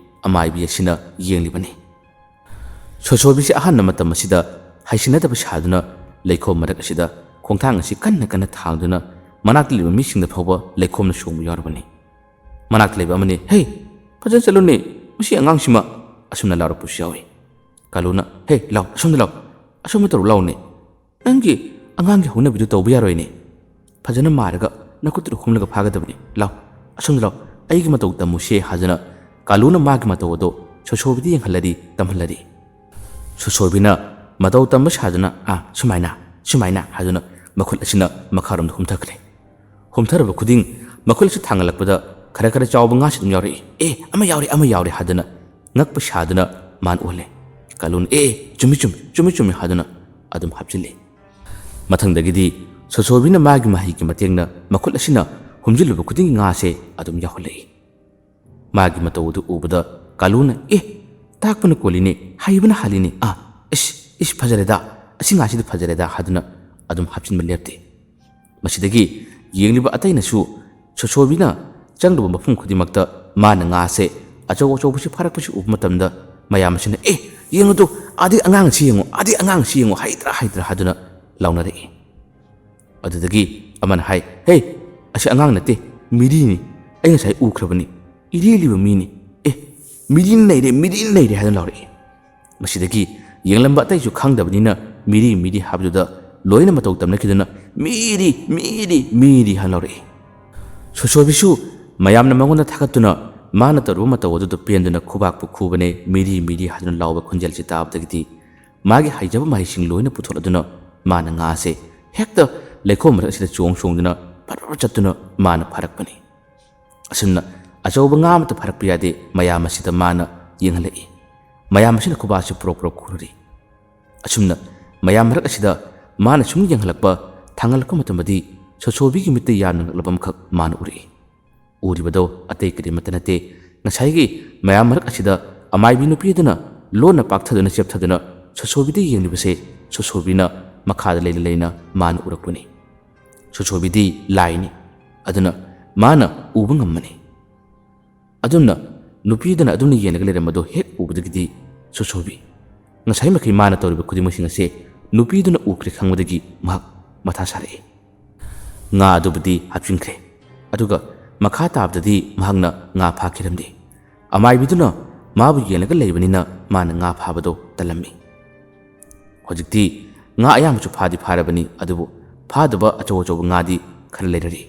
ꯑꯃꯥꯏꯕꯤ ꯑꯁꯤꯅ ꯌꯦꯡꯂꯤꯕꯅꯤ꯫ ꯁꯣꯁꯣꯕꯤꯁꯤ ꯑꯍꯥꯟꯕ ꯃꯇꯝ ꯑꯁꯤꯗ ꯍꯩꯁꯤꯟꯅꯗꯕ ꯁꯥꯗꯨꯅ ꯂꯩꯈꯣꯝ ꯃꯔꯛ ꯑꯁꯤꯗ ꯈꯣꯡꯊꯥꯡ ꯑꯁꯤ ꯀꯟꯅ ꯀꯟꯅ ꯊꯥꯡꯗꯨꯅ ꯃꯅꯥꯛꯇ ꯂꯩꯕ ꯃꯤꯁꯤꯡꯗ ꯐꯥꯎꯕ ꯂꯩꯈꯣꯝꯅ ꯁꯣꯡꯕ ꯌꯥꯎꯔꯕꯅꯤ꯫ ꯃꯅꯥꯛꯇ ꯂꯩꯕ ꯑꯃꯅ, "ꯍꯦ, ꯐꯖꯅ ꯆꯠꯂꯨꯅꯦ, ꯃꯁꯤ ꯑꯉꯥꯡꯁꯤꯃ!" ꯑꯁꯨꯝꯅ ꯂꯥꯎꯔꯛꯄꯁꯨ ꯌꯥꯎꯏ꯫ ꯀꯥꯂꯨꯅ, "ꯍꯦ, ꯂꯥꯎ, ꯑꯁꯣꯝꯗ ꯂꯥꯎ, ꯑꯁꯣꯝꯗ ꯇꯧꯔꯨ ꯂꯥꯎꯅꯦ꯫ ꯅꯪꯒꯤ ꯑꯉꯥꯡꯒꯤ ꯍꯧꯅꯕꯤꯗꯨ ꯇꯧꯕ ꯌꯥꯔꯣꯏꯅꯦ꯫ ꯐꯖꯅ ꯃꯥꯔꯒ ꯅꯈꯨꯠꯇꯨꯗ ꯍꯨꯝꯂꯒ ꯐꯥꯒꯗꯕꯅꯤ꯫ ꯂꯥꯎ, ꯑꯁꯣꯝꯗ ꯂꯥꯎ, ꯑꯩꯒꯤ ꯃꯇꯧ ꯇꯝꯃꯨꯁꯦ" ꯍꯥꯏꯗꯨꯅ ꯀꯥꯂꯨꯅ ꯃꯥꯒꯤ ꯃꯇꯧ ꯑꯗꯣ ꯁꯣꯁꯣꯕꯤꯗ ꯌꯦꯡꯍꯜꯂꯔꯤ, ꯇꯝꯍꯜꯂꯔꯤ꯫ ꯁꯣꯁꯣꯕꯤꯅ ꯃꯇꯧ ꯇꯝꯕ ꯁꯥꯗꯨꯅ, "ꯑꯥ, ꯁꯨꯃꯥꯏꯅ, ꯁꯨꯃꯥꯏꯅ" ꯍꯥꯏꯗꯨꯅ ꯃꯈꯨꯠ ꯑꯁꯤꯅ ꯃꯈꯥꯔꯣꯝꯗ ꯍꯨꯝꯊꯈ꯭ꯔꯦ꯫ ꯍꯨꯝꯊꯔꯕ ꯈꯨꯗꯤꯡ ꯃꯈꯨꯠ ꯑꯁꯤ ꯊꯥꯡꯒꯠꯂꯛꯄꯗ ꯈꯔ ꯈꯔ ꯆꯥꯎꯕ ꯉꯥꯁꯤ ꯑꯗꯨꯝ ꯌꯥꯎꯔꯛꯏ꯫ "ꯑꯦ, ꯑꯃ ꯌꯥꯎꯔꯦ, ꯑꯃ ꯌꯥꯎꯔꯦ" ꯍꯥꯏꯗꯨꯅ ꯉꯛꯄ ꯁꯥꯗꯨꯅ ꯃꯥꯅ ꯎꯍꯜꯂꯦ꯫ ꯀꯥꯂꯨꯅ, "ꯑꯦ, ꯆꯨꯝꯃꯤ, ꯆꯨꯝꯃꯤ, ꯆꯨꯝꯃꯤ, ꯆꯨꯝꯃꯤ" ꯍꯥꯏꯗꯨꯅ ꯑꯗꯨꯝ ꯍꯥꯞꯆꯤꯜꯂꯤ꯫ ꯃꯊꯪꯗꯒꯤꯗꯤ ꯁꯣꯁꯣꯕꯤꯅ ꯃꯥꯒꯤ ꯃꯍꯩꯒꯤ ꯃꯇꯦꯡꯅ ꯃꯈꯨꯠ ꯑꯁꯤꯅ ꯍꯨꯝꯖꯤꯜꯂꯨꯕ ꯈꯨꯗꯤꯡꯒꯤ ꯉꯥꯁꯦ ꯑꯗꯨꯝ ꯌꯥꯎꯍꯜꯂꯛꯏ꯫ ꯃꯥꯒꯤ ꯃꯇꯧ ꯑꯗꯨ ꯎꯕꯗ ꯀꯥꯂꯨꯅ, "ꯑꯦ, ꯇꯥꯛꯄꯅ ꯀꯣꯜꯂꯤꯅꯦ, ꯍꯩꯕꯅ ꯍꯥꯜꯂꯤꯅꯦ, ꯑꯥ, ꯏꯁ, ꯏꯁ, ꯐꯖꯔꯦꯗ, ꯑꯁꯤ ꯉꯥꯁꯤꯗꯤ ꯐꯖꯔꯦꯗ" ꯍꯥꯏꯗꯨꯅ ꯑꯗꯨꯝ ꯍꯥꯞꯆꯤꯟꯕ ꯂꯦꯞꯇꯦ꯫ ꯃꯁꯤꯗꯒꯤ ꯌꯦꯡꯂꯤꯕ ꯑꯇꯩꯅꯁꯨ ꯁꯣꯁꯣꯕꯤꯅ ꯆꯪꯂꯨꯕ ꯃꯐꯝ ꯈꯨꯗꯤꯡꯃꯛꯇ ꯃꯥꯅ ꯉꯥꯁꯦ ꯑꯆꯧ ꯑꯆꯧꯕꯁꯤ ꯐꯥꯔꯛꯄꯁꯤ ꯎꯕ ꯃꯇꯝꯗ ꯃꯌꯥꯝ ꯑꯁꯤꯅ, "ꯑꯦ, ꯌꯦꯡꯉꯨꯗꯣ, ꯑꯥꯗꯒꯤ ꯑꯉꯥꯡ ꯑꯁꯤ ꯌꯦꯡꯉꯣ, ꯑꯥꯗꯒꯤ ꯑꯉꯥꯡ ꯑꯁꯤ ꯌꯦꯡꯉꯣ, ꯍꯩꯇ꯭ꯔꯥ, ꯍꯩꯇ꯭ꯔꯥ" ꯍꯥꯏꯗꯨꯅ ꯂꯥꯎꯅꯔꯛꯏ꯫ ꯑꯗꯨꯗꯒꯤ ꯑꯃꯅ ꯍꯥꯏ, "ꯍꯦ, ꯑꯁꯤ ꯑꯉꯥꯡ ꯅꯠꯇꯦ, ꯃꯤꯔꯤꯅꯤ꯫ ꯑꯩ ꯉꯁꯥꯏ ꯎꯈ꯭ꯔꯕꯅꯤ꯫ ꯏꯔꯦꯜꯂꯤꯕ ꯃꯤꯅꯤ꯫ ꯑꯦ, ꯃꯤꯔꯤꯅ ꯅꯩꯔꯦ, ꯃꯤꯔꯤꯅ ꯅꯩꯔꯦ" ꯍꯥꯏꯗꯨꯅ ꯂꯥꯎꯔꯛꯏ꯫ ꯃꯁꯤꯗꯒꯤ ꯌꯦꯡꯂꯝꯕ ꯑꯇꯩꯁꯨ ꯈꯪꯗꯕꯅꯤꯅ ꯃꯤꯔꯤ ꯃꯤꯔꯤ ꯍꯥꯏꯕꯗꯨꯗ ꯂꯣꯏꯅ ꯃꯇꯧ ꯇꯝꯅꯈꯤꯗꯨꯅ "ꯃꯤꯔꯤ, ꯃꯤꯔꯤ, ꯃꯤꯔꯤ" ꯍꯥꯏꯅ ꯂꯥꯎꯔꯛꯏ꯫ ꯁꯣꯁꯣꯕꯤꯁꯨ ꯃꯌꯥꯝꯅ ꯃꯉꯣꯟꯗ ꯊꯥꯒꯠꯇꯨꯅ ꯃꯥꯅ ꯇꯧꯔꯨꯕ ꯃꯇꯧ ꯑꯗꯨꯗ ꯄꯦꯟꯗꯨꯅ ꯈꯨꯕꯥꯛꯄꯨ ꯈꯨꯕꯅꯦ, "ꯃꯤꯔꯤ, ꯃꯤꯔꯤ" ꯍꯥꯏꯗꯨꯅ ꯂꯥꯎꯕ ꯈꯣꯟꯖꯦꯜꯁꯤ ꯇꯥꯕꯗꯒꯤꯗꯤ ꯃꯥꯒꯤ ꯍꯩꯖꯕ ꯃꯍꯩꯁꯤꯡ ꯂꯣꯏꯅ ꯄꯨꯊꯣꯛꯂꯗꯨꯅ ꯃꯥꯅ ꯉꯥ ꯑꯁꯦ ꯍꯦꯛꯇ ꯂꯩꯈꯣꯝ ꯃꯔꯛ ꯑꯁꯤꯗ ꯆꯣꯡ ꯆꯣꯡꯗꯨꯅ ꯐꯠ ꯐꯠ ꯆꯠꯇꯨꯅ ꯃꯥꯅ ꯐꯥꯔꯛꯄꯅꯤ꯫ ꯑꯁꯨꯝꯅ ꯑꯆꯧꯕ ꯉꯥ ꯑꯃꯠꯇ ꯐꯥꯔꯛꯄ ꯌꯥꯗꯦ, ꯃꯌꯥꯝ ꯑꯁꯤꯗ ꯃꯥꯅ ꯌꯦꯡꯍꯜꯂꯛꯏ꯫ ꯃꯌꯥꯝ ꯑꯁꯤꯅ ꯈꯨꯕꯥꯛꯁꯤ ꯄ꯭ꯔꯣꯛ ꯄ꯭ꯔꯣꯛ ꯈꯨꯔꯔꯤ꯫ ꯑꯁꯨꯝꯅ ꯃꯌꯥꯝ ꯃꯔꯛ ꯑꯁꯤꯗ ꯃꯥꯅ ꯁꯨꯝ ꯌꯦꯡꯍꯜꯂꯛꯄ, ꯊꯥꯡꯍꯜꯂꯛꯄ ꯃꯇꯝꯗꯗꯤ ꯁꯣꯁꯣꯕꯤꯒꯤ ꯃꯤꯠꯇ ꯌꯥꯝꯅ ꯉꯛꯂꯕ ꯑꯃꯈꯛ ꯃꯥꯅ ꯎꯔꯛꯏ꯫ ꯎꯔꯤꯕꯗꯣ ꯑꯇꯩ ꯀꯔꯤꯃꯠꯇ ꯅꯠꯇꯦ, ꯉꯁꯥꯏꯒꯤ ꯃꯌꯥꯝ ꯃꯔꯛ ꯑꯁꯤꯗ ꯑꯃꯥꯏꯕꯤ ꯅꯨꯄꯤ ꯑꯗꯨꯅ ꯂꯣꯟꯅ ꯄꯥꯛꯊꯗꯨꯅ ꯆꯦꯞꯊꯗꯨꯅ ꯁꯣꯁꯣꯕꯤꯗ ꯌꯦꯡꯂꯤꯕꯁꯦ ꯁꯣꯁꯣꯕꯤꯅ ꯃꯈꯥꯗ ꯂꯩꯅ ꯂꯩꯅ ꯃꯥꯅ ꯎꯔꯛꯄꯅꯤ꯫ ꯁꯣꯁꯣꯕꯤꯗꯤ ꯂꯥꯏꯅꯤ, ꯑꯗꯨꯅ ꯃꯥꯅ ꯎꯕ ꯉꯝꯕꯅꯤ꯫ ꯑꯗꯨꯝꯅ ꯅꯨꯄꯤꯗꯨꯅ ꯑꯗꯨꯝꯅ ꯌꯦꯡꯂꯒ ꯂꯩꯔꯝꯕꯗꯣ ꯍꯦꯛ ꯎꯕꯗꯒꯤꯗꯤ ꯁꯣꯁꯣꯕꯤ, ꯉꯁꯥꯏ ꯃꯈꯩ ꯃꯥꯅ ꯇꯧꯔꯤꯕ ꯈꯨꯗꯤꯡꯃꯛꯁꯤꯡ ꯑꯁꯦ ꯅꯨꯄꯤꯗꯨꯅ ꯎꯈ꯭ꯔꯦ ꯈꯪꯕꯗꯒꯤ ꯃꯍꯥꯛ ꯃꯊꯥ ꯁꯥꯔꯛꯏ꯫ ꯉꯥ ꯑꯗꯨꯕꯨꯗꯤ ꯍꯥꯞꯆꯤꯟꯈ꯭ꯔꯦ꯫ ꯑꯗꯨꯒ ꯃꯈꯥ ꯇꯥꯕꯗꯗꯤ ꯃꯍꯥꯛꯅ ꯉꯥ ꯐꯥꯈꯤꯔꯝꯗꯦ꯫ ꯑꯃꯥꯏꯕꯤꯗꯨꯅ ꯃꯥꯕꯨ ꯌꯦꯡꯂꯒ ꯂꯩꯕꯅꯤꯅ ꯃꯥꯅ ꯉꯥ ꯐꯥꯕꯗꯣ ꯇꯜꯂꯝꯃꯤ꯫ ꯍꯧꯖꯤꯛꯇꯤ ꯉꯥ ꯑꯌꯥꯝꯕꯁꯨ ꯐꯥꯗꯤ ꯐꯥꯔꯕꯅꯤ, ꯑꯗꯨꯕꯨ ꯐꯥꯗꯕ ꯑꯆꯧ ꯑꯆꯧꯕ ꯉꯥꯗꯤ ꯈꯔ ꯂꯩꯔꯔꯤ꯫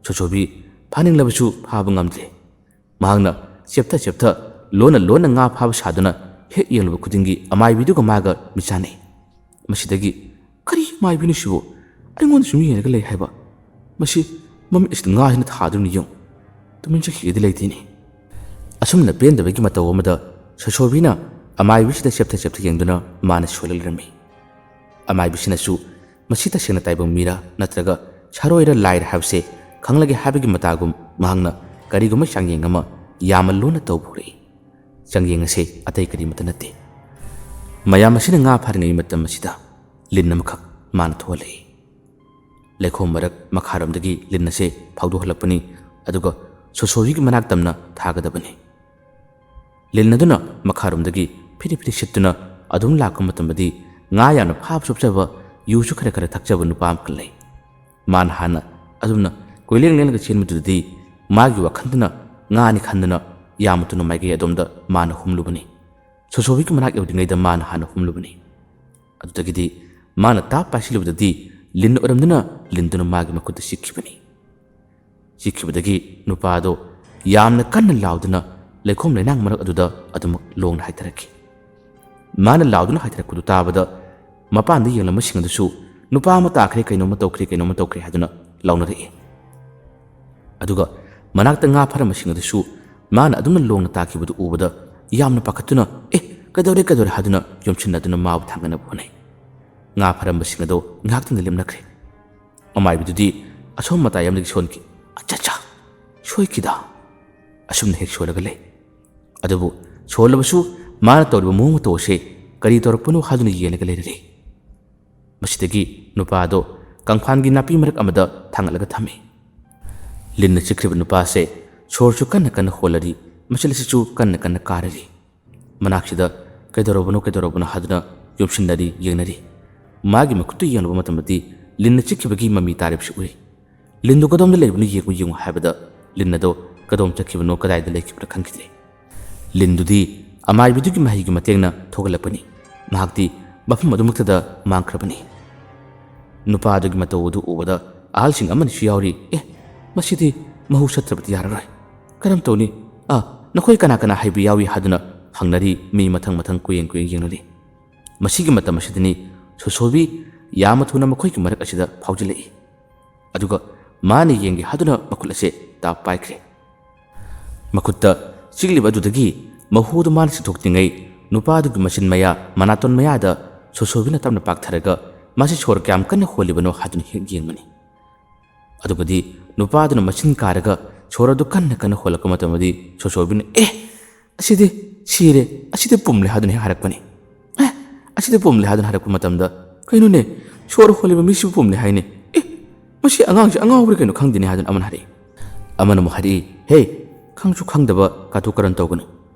ꯁꯣꯁꯣꯕꯤ ꯐꯥꯅꯤꯡꯂꯕꯁꯨ ꯐꯥꯕ ꯉꯝꯗ꯭ꯔꯦ꯫ ꯃꯍꯥꯛꯅ ꯆꯦꯞꯊ ꯆꯦꯞꯊ ꯂꯣꯟꯅ ꯂꯣꯟꯅ ꯉꯥ ꯐꯥꯕ ꯁꯥꯗꯨꯅ ꯍꯦꯛ ꯌꯦꯡꯂꯨꯕ ꯈꯨꯗꯤꯡꯒꯤ ꯑꯃꯥꯏꯕꯤꯗꯨꯒ ꯃꯥꯒ ꯃꯤꯆꯥꯟꯅꯩ꯫ ꯃꯁꯤꯗꯒꯤ, "ꯀꯔꯤ ꯑꯃꯥꯏꯕꯤꯅꯣ ꯁꯤꯕꯨ? ꯑꯩꯉꯣꯟꯗ ꯁꯨꯝ ꯌꯦꯡꯂꯒ ꯂꯩ ꯍꯥꯏꯕ? ꯃꯁꯤ ꯃꯃꯤꯠ ꯑꯁꯤꯗ ꯉꯥꯁꯤꯅ ꯊꯥꯗꯨꯅ ꯌꯦꯡꯉꯨ꯫ ꯇꯨꯃꯤꯟ ꯆꯠꯈꯤꯒꯦꯗꯤ ꯂꯩꯇꯦꯅꯦ"꯫ ꯑꯁꯨꯝꯅ ꯄꯦꯟꯗꯕꯒꯤ ꯃꯇꯧ ꯑꯃꯗ ꯁꯣꯁꯣꯕꯤꯅ ꯑꯃꯥꯏꯕꯤꯁꯤꯗ ꯆꯦꯞꯊ ꯆꯦꯞꯊ ꯌꯦꯡꯗꯨꯅ ꯃꯥꯅ ꯁꯣꯜꯂ ꯂꯩꯔꯝꯃꯤ꯫ ꯑꯃꯥꯏꯕꯤꯁꯤꯅꯁꯨ ꯃꯁꯤ ꯇꯁꯦꯡꯅ ꯇꯥꯏꯕꯪ ꯃꯤꯔꯥ ꯅꯠꯇ꯭ꯔꯒ ꯁꯥꯔꯣꯏꯔ ꯂꯥꯏꯔ ꯍꯥꯏꯕꯁꯦ ꯈꯪꯂꯒꯦ ꯍꯥꯏꯕꯒꯤ ꯃꯇꯥꯒꯨꯝ ꯃꯍꯥꯛꯅ ꯀꯔꯤꯒꯨꯝꯕ ꯆꯥꯡꯌꯦꯡ ꯑꯃ ꯌꯥꯝꯅ ꯂꯨꯅ ꯇꯧꯕ ꯍꯧꯔꯛꯏ꯫ ꯆꯥꯡꯌꯦꯡ ꯑꯁꯦ ꯑꯇꯩ ꯀꯔꯤꯃꯠꯇ ꯅꯠꯇꯦ꯫ ꯃꯌꯥꯝ ꯑꯁꯤꯅ ꯉꯥ ꯐꯥꯔꯤꯉꯩ ꯃꯇꯝ ꯑꯁꯤꯗ ꯂꯤꯟ ꯑꯃꯈꯛ ꯃꯥꯅ ꯊꯣꯛꯍꯜꯂꯛꯏ꯫ ꯂꯩꯈꯣꯝ ꯃꯔꯛ ꯃꯈꯥꯔꯣꯝꯗꯒꯤ ꯂꯤꯟ ꯑꯁꯦ ꯐꯥꯎꯗꯣꯛꯍꯜꯂꯛꯄꯅꯤ, ꯑꯗꯨꯒ ꯁꯣꯁꯣꯔꯤꯒꯤ ꯃꯅꯥꯛ ꯇꯝꯅ ꯊꯥꯒꯗꯕꯅꯤ꯫ ꯂꯤꯟ ꯑꯗꯨꯅ ꯃꯈꯥꯔꯣꯝꯗꯒꯤ ꯐꯤꯔꯤ ꯐꯤꯔꯤ ꯁꯤꯠꯇꯨꯅ ꯑꯗꯨꯝ ꯂꯥꯛꯄ ꯃꯇꯝꯗꯗꯤ ꯉꯥ ꯌꯥꯝꯅ ꯐꯥꯕ ꯆꯨꯞꯆꯕ, ꯌꯨꯁꯨ ꯈꯔ ꯈꯔ ꯊꯛꯆꯕ ꯅꯨꯄꯥ ꯑꯃꯈꯛ ꯂꯩ꯫ ꯃꯥꯅ ꯍꯥꯟꯅ ꯑꯗꯨꯝꯅ ꯀꯣꯏꯂꯦꯡ ꯂꯦꯡꯂꯒ ꯆꯦꯟꯕꯗꯨꯗꯗꯤ ꯃꯥꯒꯤ ꯋꯥꯈꯜꯗꯨꯅ ꯉꯥꯅꯤ ꯈꯟꯗꯨꯅ ꯌꯥꯝꯅ ꯊꯨꯅ ꯃꯥꯏꯀꯩ ꯑꯗꯣꯝꯗ ꯃꯥꯅ ꯍꯨꯝꯂꯨꯕꯅꯤ꯫ ꯁꯣꯁꯣꯕꯤꯒꯤ ꯃꯅꯥꯛ ꯌꯧꯗ꯭ꯔꯤꯉꯩꯗ ꯃꯥꯅ ꯍꯥꯟꯅ ꯍꯨꯝꯂꯨꯕꯅꯤ꯫ ꯑꯗꯨꯗꯒꯤꯗꯤ ꯃꯥꯅ ꯇꯥꯞ ꯄꯥꯏꯁꯤꯜꯂꯨꯕꯗꯗꯤ ꯂꯤꯟ ꯑꯣꯏꯔꯝꯗꯨꯅ ꯂꯤꯟꯗꯨꯅ ꯃꯥꯒꯤ ꯃꯈꯨꯠꯇ ꯆꯤꯛꯈꯤꯕꯅꯤ꯫ ꯆꯤꯛꯈꯤꯕꯗꯒꯤ ꯅꯨꯄꯥ ꯑꯗꯣ ꯌꯥꯝꯅ ꯀꯟꯅ ꯂꯥꯎꯗꯨꯅ ꯂꯩꯈꯣꯝ ꯂꯩꯅꯥꯡ ꯃꯔꯛ ꯑꯗꯨꯗ ꯑꯗꯨꯃꯛ ꯂꯣꯡꯅ ꯍꯥꯏꯊꯔꯛꯈꯤ꯫ ꯃꯥꯅ ꯂꯥꯎꯗꯨꯅ ꯍꯥꯏꯊꯔꯛꯄꯗꯨ ꯇꯥꯕꯗ ꯃꯄꯥꯟꯗ ꯌꯦꯡꯂꯝꯕꯁꯤꯡ ꯑꯗꯨꯁꯨ, "ꯅꯨꯄꯥ ꯑꯃ ꯇꯥꯈ꯭ꯔꯦ, ꯀꯩꯅꯣꯝꯃ ꯇꯧꯈ꯭ꯔꯦ, ꯀꯩꯅꯣꯝꯃ ꯇꯧꯈ꯭ꯔꯦ" ꯍꯥꯏꯗꯨꯅ ꯂꯥꯎꯅꯔꯛꯏ꯫ ꯑꯗꯨꯒ ꯃꯅꯥꯛꯇ ꯉꯥ ꯐꯥꯔꯝꯕꯁꯤꯡ ꯑꯗꯨꯁꯨ ꯃꯥꯅ ꯑꯗꯨꯝꯅ ꯂꯣꯡꯅ ꯇꯥꯈꯤꯕꯗꯨ ꯎꯕꯗ ꯌꯥꯝꯅ ꯄꯥꯈꯠꯇꯨꯅ, "ꯑꯦ, ꯀꯩꯗꯧꯔꯦ, ꯀꯩꯗꯧꯔꯦ?" ꯍꯥꯏꯗꯨꯅ ꯌꯣꯝꯁꯤꯟꯅꯗꯨꯅ ꯃꯥꯕꯨ ꯊꯥꯡꯒꯠꯅꯕ ꯍꯣꯠꯅꯩ꯫ ꯉꯥ ꯐꯥꯔꯝꯕꯁꯤꯡ ꯑꯗꯨ ꯉꯥꯏꯍꯥꯛꯇꯪꯗ ꯂꯦꯞꯅꯈ꯭ꯔꯦ꯫ ꯑꯃꯥꯏꯕꯤꯗꯨꯗꯤ ꯑꯁꯣꯝ ꯃꯇꯥꯏ ꯑꯃꯗꯒꯤ ꯁꯣꯟꯈꯤ꯫ "ꯑꯠꯆꯥ, ꯑꯠꯆꯥ, ꯁꯣꯏꯈꯤꯗ"꯫ ꯑꯁꯨꯝꯅ ꯍꯦꯛ ꯁꯣꯜꯂꯒ ꯂꯩ꯫ ꯑꯗꯨꯕꯨ ꯁꯣꯜꯂꯕꯁꯨ ꯃꯥꯅ ꯇꯧꯔꯤꯕ ꯃꯑꯣꯡ ꯃꯇꯧ ꯑꯁꯤ ꯀꯔꯤ ꯇꯧꯔꯛꯄꯅꯣ ꯍꯥꯏꯗꯨꯅ ꯌꯦꯡꯂꯒ ꯂꯩꯔꯔꯦ꯫ ꯃꯁꯤꯗꯒꯤ ꯅꯨꯄꯥ ꯑꯗꯣ ꯀꯪꯐꯥꯟꯒꯤ ꯅꯥꯄꯤ ꯃꯔꯛ ꯑꯃꯗ ꯊꯥꯡꯒꯠꯂꯒ ꯊꯝꯃꯤ꯫ ꯂꯤꯟꯅ ꯆꯤꯛꯈ꯭ꯔꯤꯕ ꯅꯨꯄꯥ ꯑꯁꯦ ꯁꯣꯔꯁꯨ ꯀꯟꯅ ꯀꯟꯅ ꯍꯣꯜꯂꯔꯤ, ꯃꯆꯤꯜ ꯑꯁꯤꯁꯨ ꯀꯟꯅ ꯀꯟꯅ ꯀꯥꯔꯔꯤ꯫ ꯃꯅꯥꯛꯁꯤꯗ "ꯀꯩꯗꯧꯔꯕꯅꯣ, ꯀꯩꯗꯧꯔꯕꯅꯣ?" ꯍꯥꯏꯗꯨꯅ ꯌꯣꯝꯁꯤꯟꯅꯔꯤ, ꯌꯦꯡꯅꯔꯤ꯫ ꯃꯥꯒꯤ ꯃꯈꯨꯠꯇꯨ ꯌꯦꯡꯂꯨꯕ ꯃꯇꯝꯗꯗꯤ ꯂꯤꯟꯅ ꯆꯤꯛꯈꯤꯕꯒꯤ ꯃꯃꯤ ꯇꯥꯔꯤꯕꯁꯤ ꯎꯔꯤ꯫ "ꯂꯤꯟꯗꯨ ꯀꯗꯣꯝꯗ ꯂꯩꯕꯅꯣ ꯌꯦꯡꯉꯨ, ꯌꯦꯡꯉꯨ" ꯍꯥꯏꯕꯗ ꯂꯤꯟ ꯑꯗꯣ ꯀꯗꯣꯝ ꯆꯠꯈꯤꯕꯅꯣ, ꯀꯗꯥꯏꯗ ꯂꯩꯈꯤꯕꯅꯣ ꯈꯪꯈꯤꯗ꯭ꯔꯦ꯫ ꯂꯤꯟꯗꯨꯗꯤ ꯑꯃꯥꯏꯕꯤꯗꯨꯒꯤ ꯃꯍꯩꯒꯤ ꯃꯇꯦꯡꯅ ꯊꯣꯛꯍꯜꯂꯛꯄꯅꯤ꯫ ꯃꯍꯥꯛꯇꯤ ꯃꯐꯝ ꯑꯗꯨꯃꯛꯇꯗ ꯃꯥꯡꯈ꯭ꯔꯕꯅꯤ꯫ ꯅꯨꯄꯥ ꯑꯗꯨꯒꯤ ꯃꯇꯧ ꯑꯗꯨ ꯎꯕꯗ ꯑꯍꯜꯁꯤꯡ ꯑꯃꯅꯤꯁꯨ ꯌꯥꯎꯔꯤ, "ꯑꯦ, ꯃꯁꯤꯗꯤ ꯃꯍꯨ ꯁꯠꯇ꯭ꯔꯕꯗꯤ ꯌꯥꯔꯔꯣꯏ꯫ ꯀꯔꯝ ꯇꯧꯅꯤ? ꯑꯥ, ꯅꯈꯣꯏ ꯀꯅꯥ ꯀꯅꯥ ꯍꯥꯏꯕ ꯌꯥꯎꯏ?" ꯍꯥꯏꯗꯨꯅ ꯍꯪꯅꯔꯤ꯫ ꯃꯤ ꯃꯊꯪ ꯃꯊꯪ ꯀꯣꯏꯌꯦꯡ ꯀꯣꯏꯌꯦꯡ ꯌꯦꯡꯅꯔꯤ꯫ ꯃꯁꯤꯒꯤ ꯃꯇꯝ ꯑꯁꯤꯗꯅꯤ ꯁꯣꯁꯣꯕꯤ ꯌꯥꯝꯅ ꯊꯨꯅ ꯃꯈꯣꯏꯒꯤ ꯃꯔꯛ ꯑꯁꯤꯗ ꯐꯥꯎꯖꯤꯜꯂꯛꯏ꯫ ꯑꯗꯨꯒ ꯃꯥꯅ ꯌꯦꯡꯒꯦ ꯍꯥꯏꯗꯨꯅ ꯃꯈꯨꯠ ꯑꯁꯦ ꯇꯥꯞ ꯄꯥꯏꯈ꯭ꯔꯦ꯫ ꯃꯈꯨꯠꯇ ꯆꯤꯛꯂꯤꯕ ꯑꯗꯨꯗꯒꯤ ꯃꯍꯨꯗꯨ ꯃꯥꯅ ꯆꯤꯡꯊꯣꯛꯇ꯭ꯔꯤꯉꯩ ꯅꯨꯄꯥꯗꯨꯒꯤ ꯃꯆꯤꯟ ꯃꯌꯥ, ꯃꯅꯥꯇꯣꯟ ꯃꯌꯥꯗ ꯁꯣꯁꯣꯕꯤꯅ ꯇꯞꯅ ꯄꯥꯛꯊꯔꯒ ꯃꯥꯁꯤ ꯁꯣꯔ ꯀꯌꯥꯝ ꯀꯟꯅ ꯍꯣꯜꯂꯤꯕꯅꯣ ꯍꯥꯏꯗꯨꯅ ꯍꯦꯛ ꯌꯦꯡꯕꯅꯤ꯫ ꯑꯗꯨꯒꯗꯤ ꯅꯨꯄꯥꯗꯨꯅ ꯃꯆꯤꯟ ꯀꯥꯔꯒ ꯁꯣꯔ ꯑꯗꯨ ꯀꯟꯅ ꯀꯟꯅ ꯍꯣꯜꯂꯛꯄ ꯃꯇꯝꯗꯗꯤ ꯁꯣꯁꯣꯕꯤꯅ, "ꯑꯦ, ꯑꯁꯤꯗꯤ ꯁꯤꯔꯦ, ꯑꯁꯤꯗꯤ ꯄꯨꯝꯂꯦ" ꯍꯥꯏꯗꯨꯅ ꯍꯦꯛ ꯍꯥꯏꯔꯛꯄꯅꯤ꯫ "ꯑꯦ, ꯑꯁꯤꯗꯤ ꯄꯨꯝꯂꯦ" ꯍꯥꯏꯗꯨꯅ ꯍꯥꯏꯔꯛꯄ ꯃꯇꯝꯗ, "ꯀꯩꯅꯣꯅꯦ, ꯁꯣꯔ ꯍꯣꯜꯂꯤꯕ ꯃꯤꯁꯤꯕꯨ ꯄꯨꯝꯂꯦ ꯍꯥꯏꯅꯦ? ꯑꯦ, ꯃꯁꯤ ꯑꯉꯥꯡꯁꯤ ꯑꯉꯥꯎꯕ꯭ꯔꯥ ꯀꯩꯅꯣ ꯈꯪꯗꯦꯅꯦ" ꯍꯥꯏꯗꯨꯅ ꯑꯃꯅ ꯍꯥꯏꯔꯛꯏ꯫ ꯑꯃꯅ ꯑꯃꯨꯛ ꯍꯥꯏꯔꯛꯏ, "ꯍꯦ, ꯈꯪꯁꯨ ꯈꯪꯗꯕ ꯀꯥꯇꯨ ꯀꯔꯟ ꯇꯧꯒꯅꯨ꯫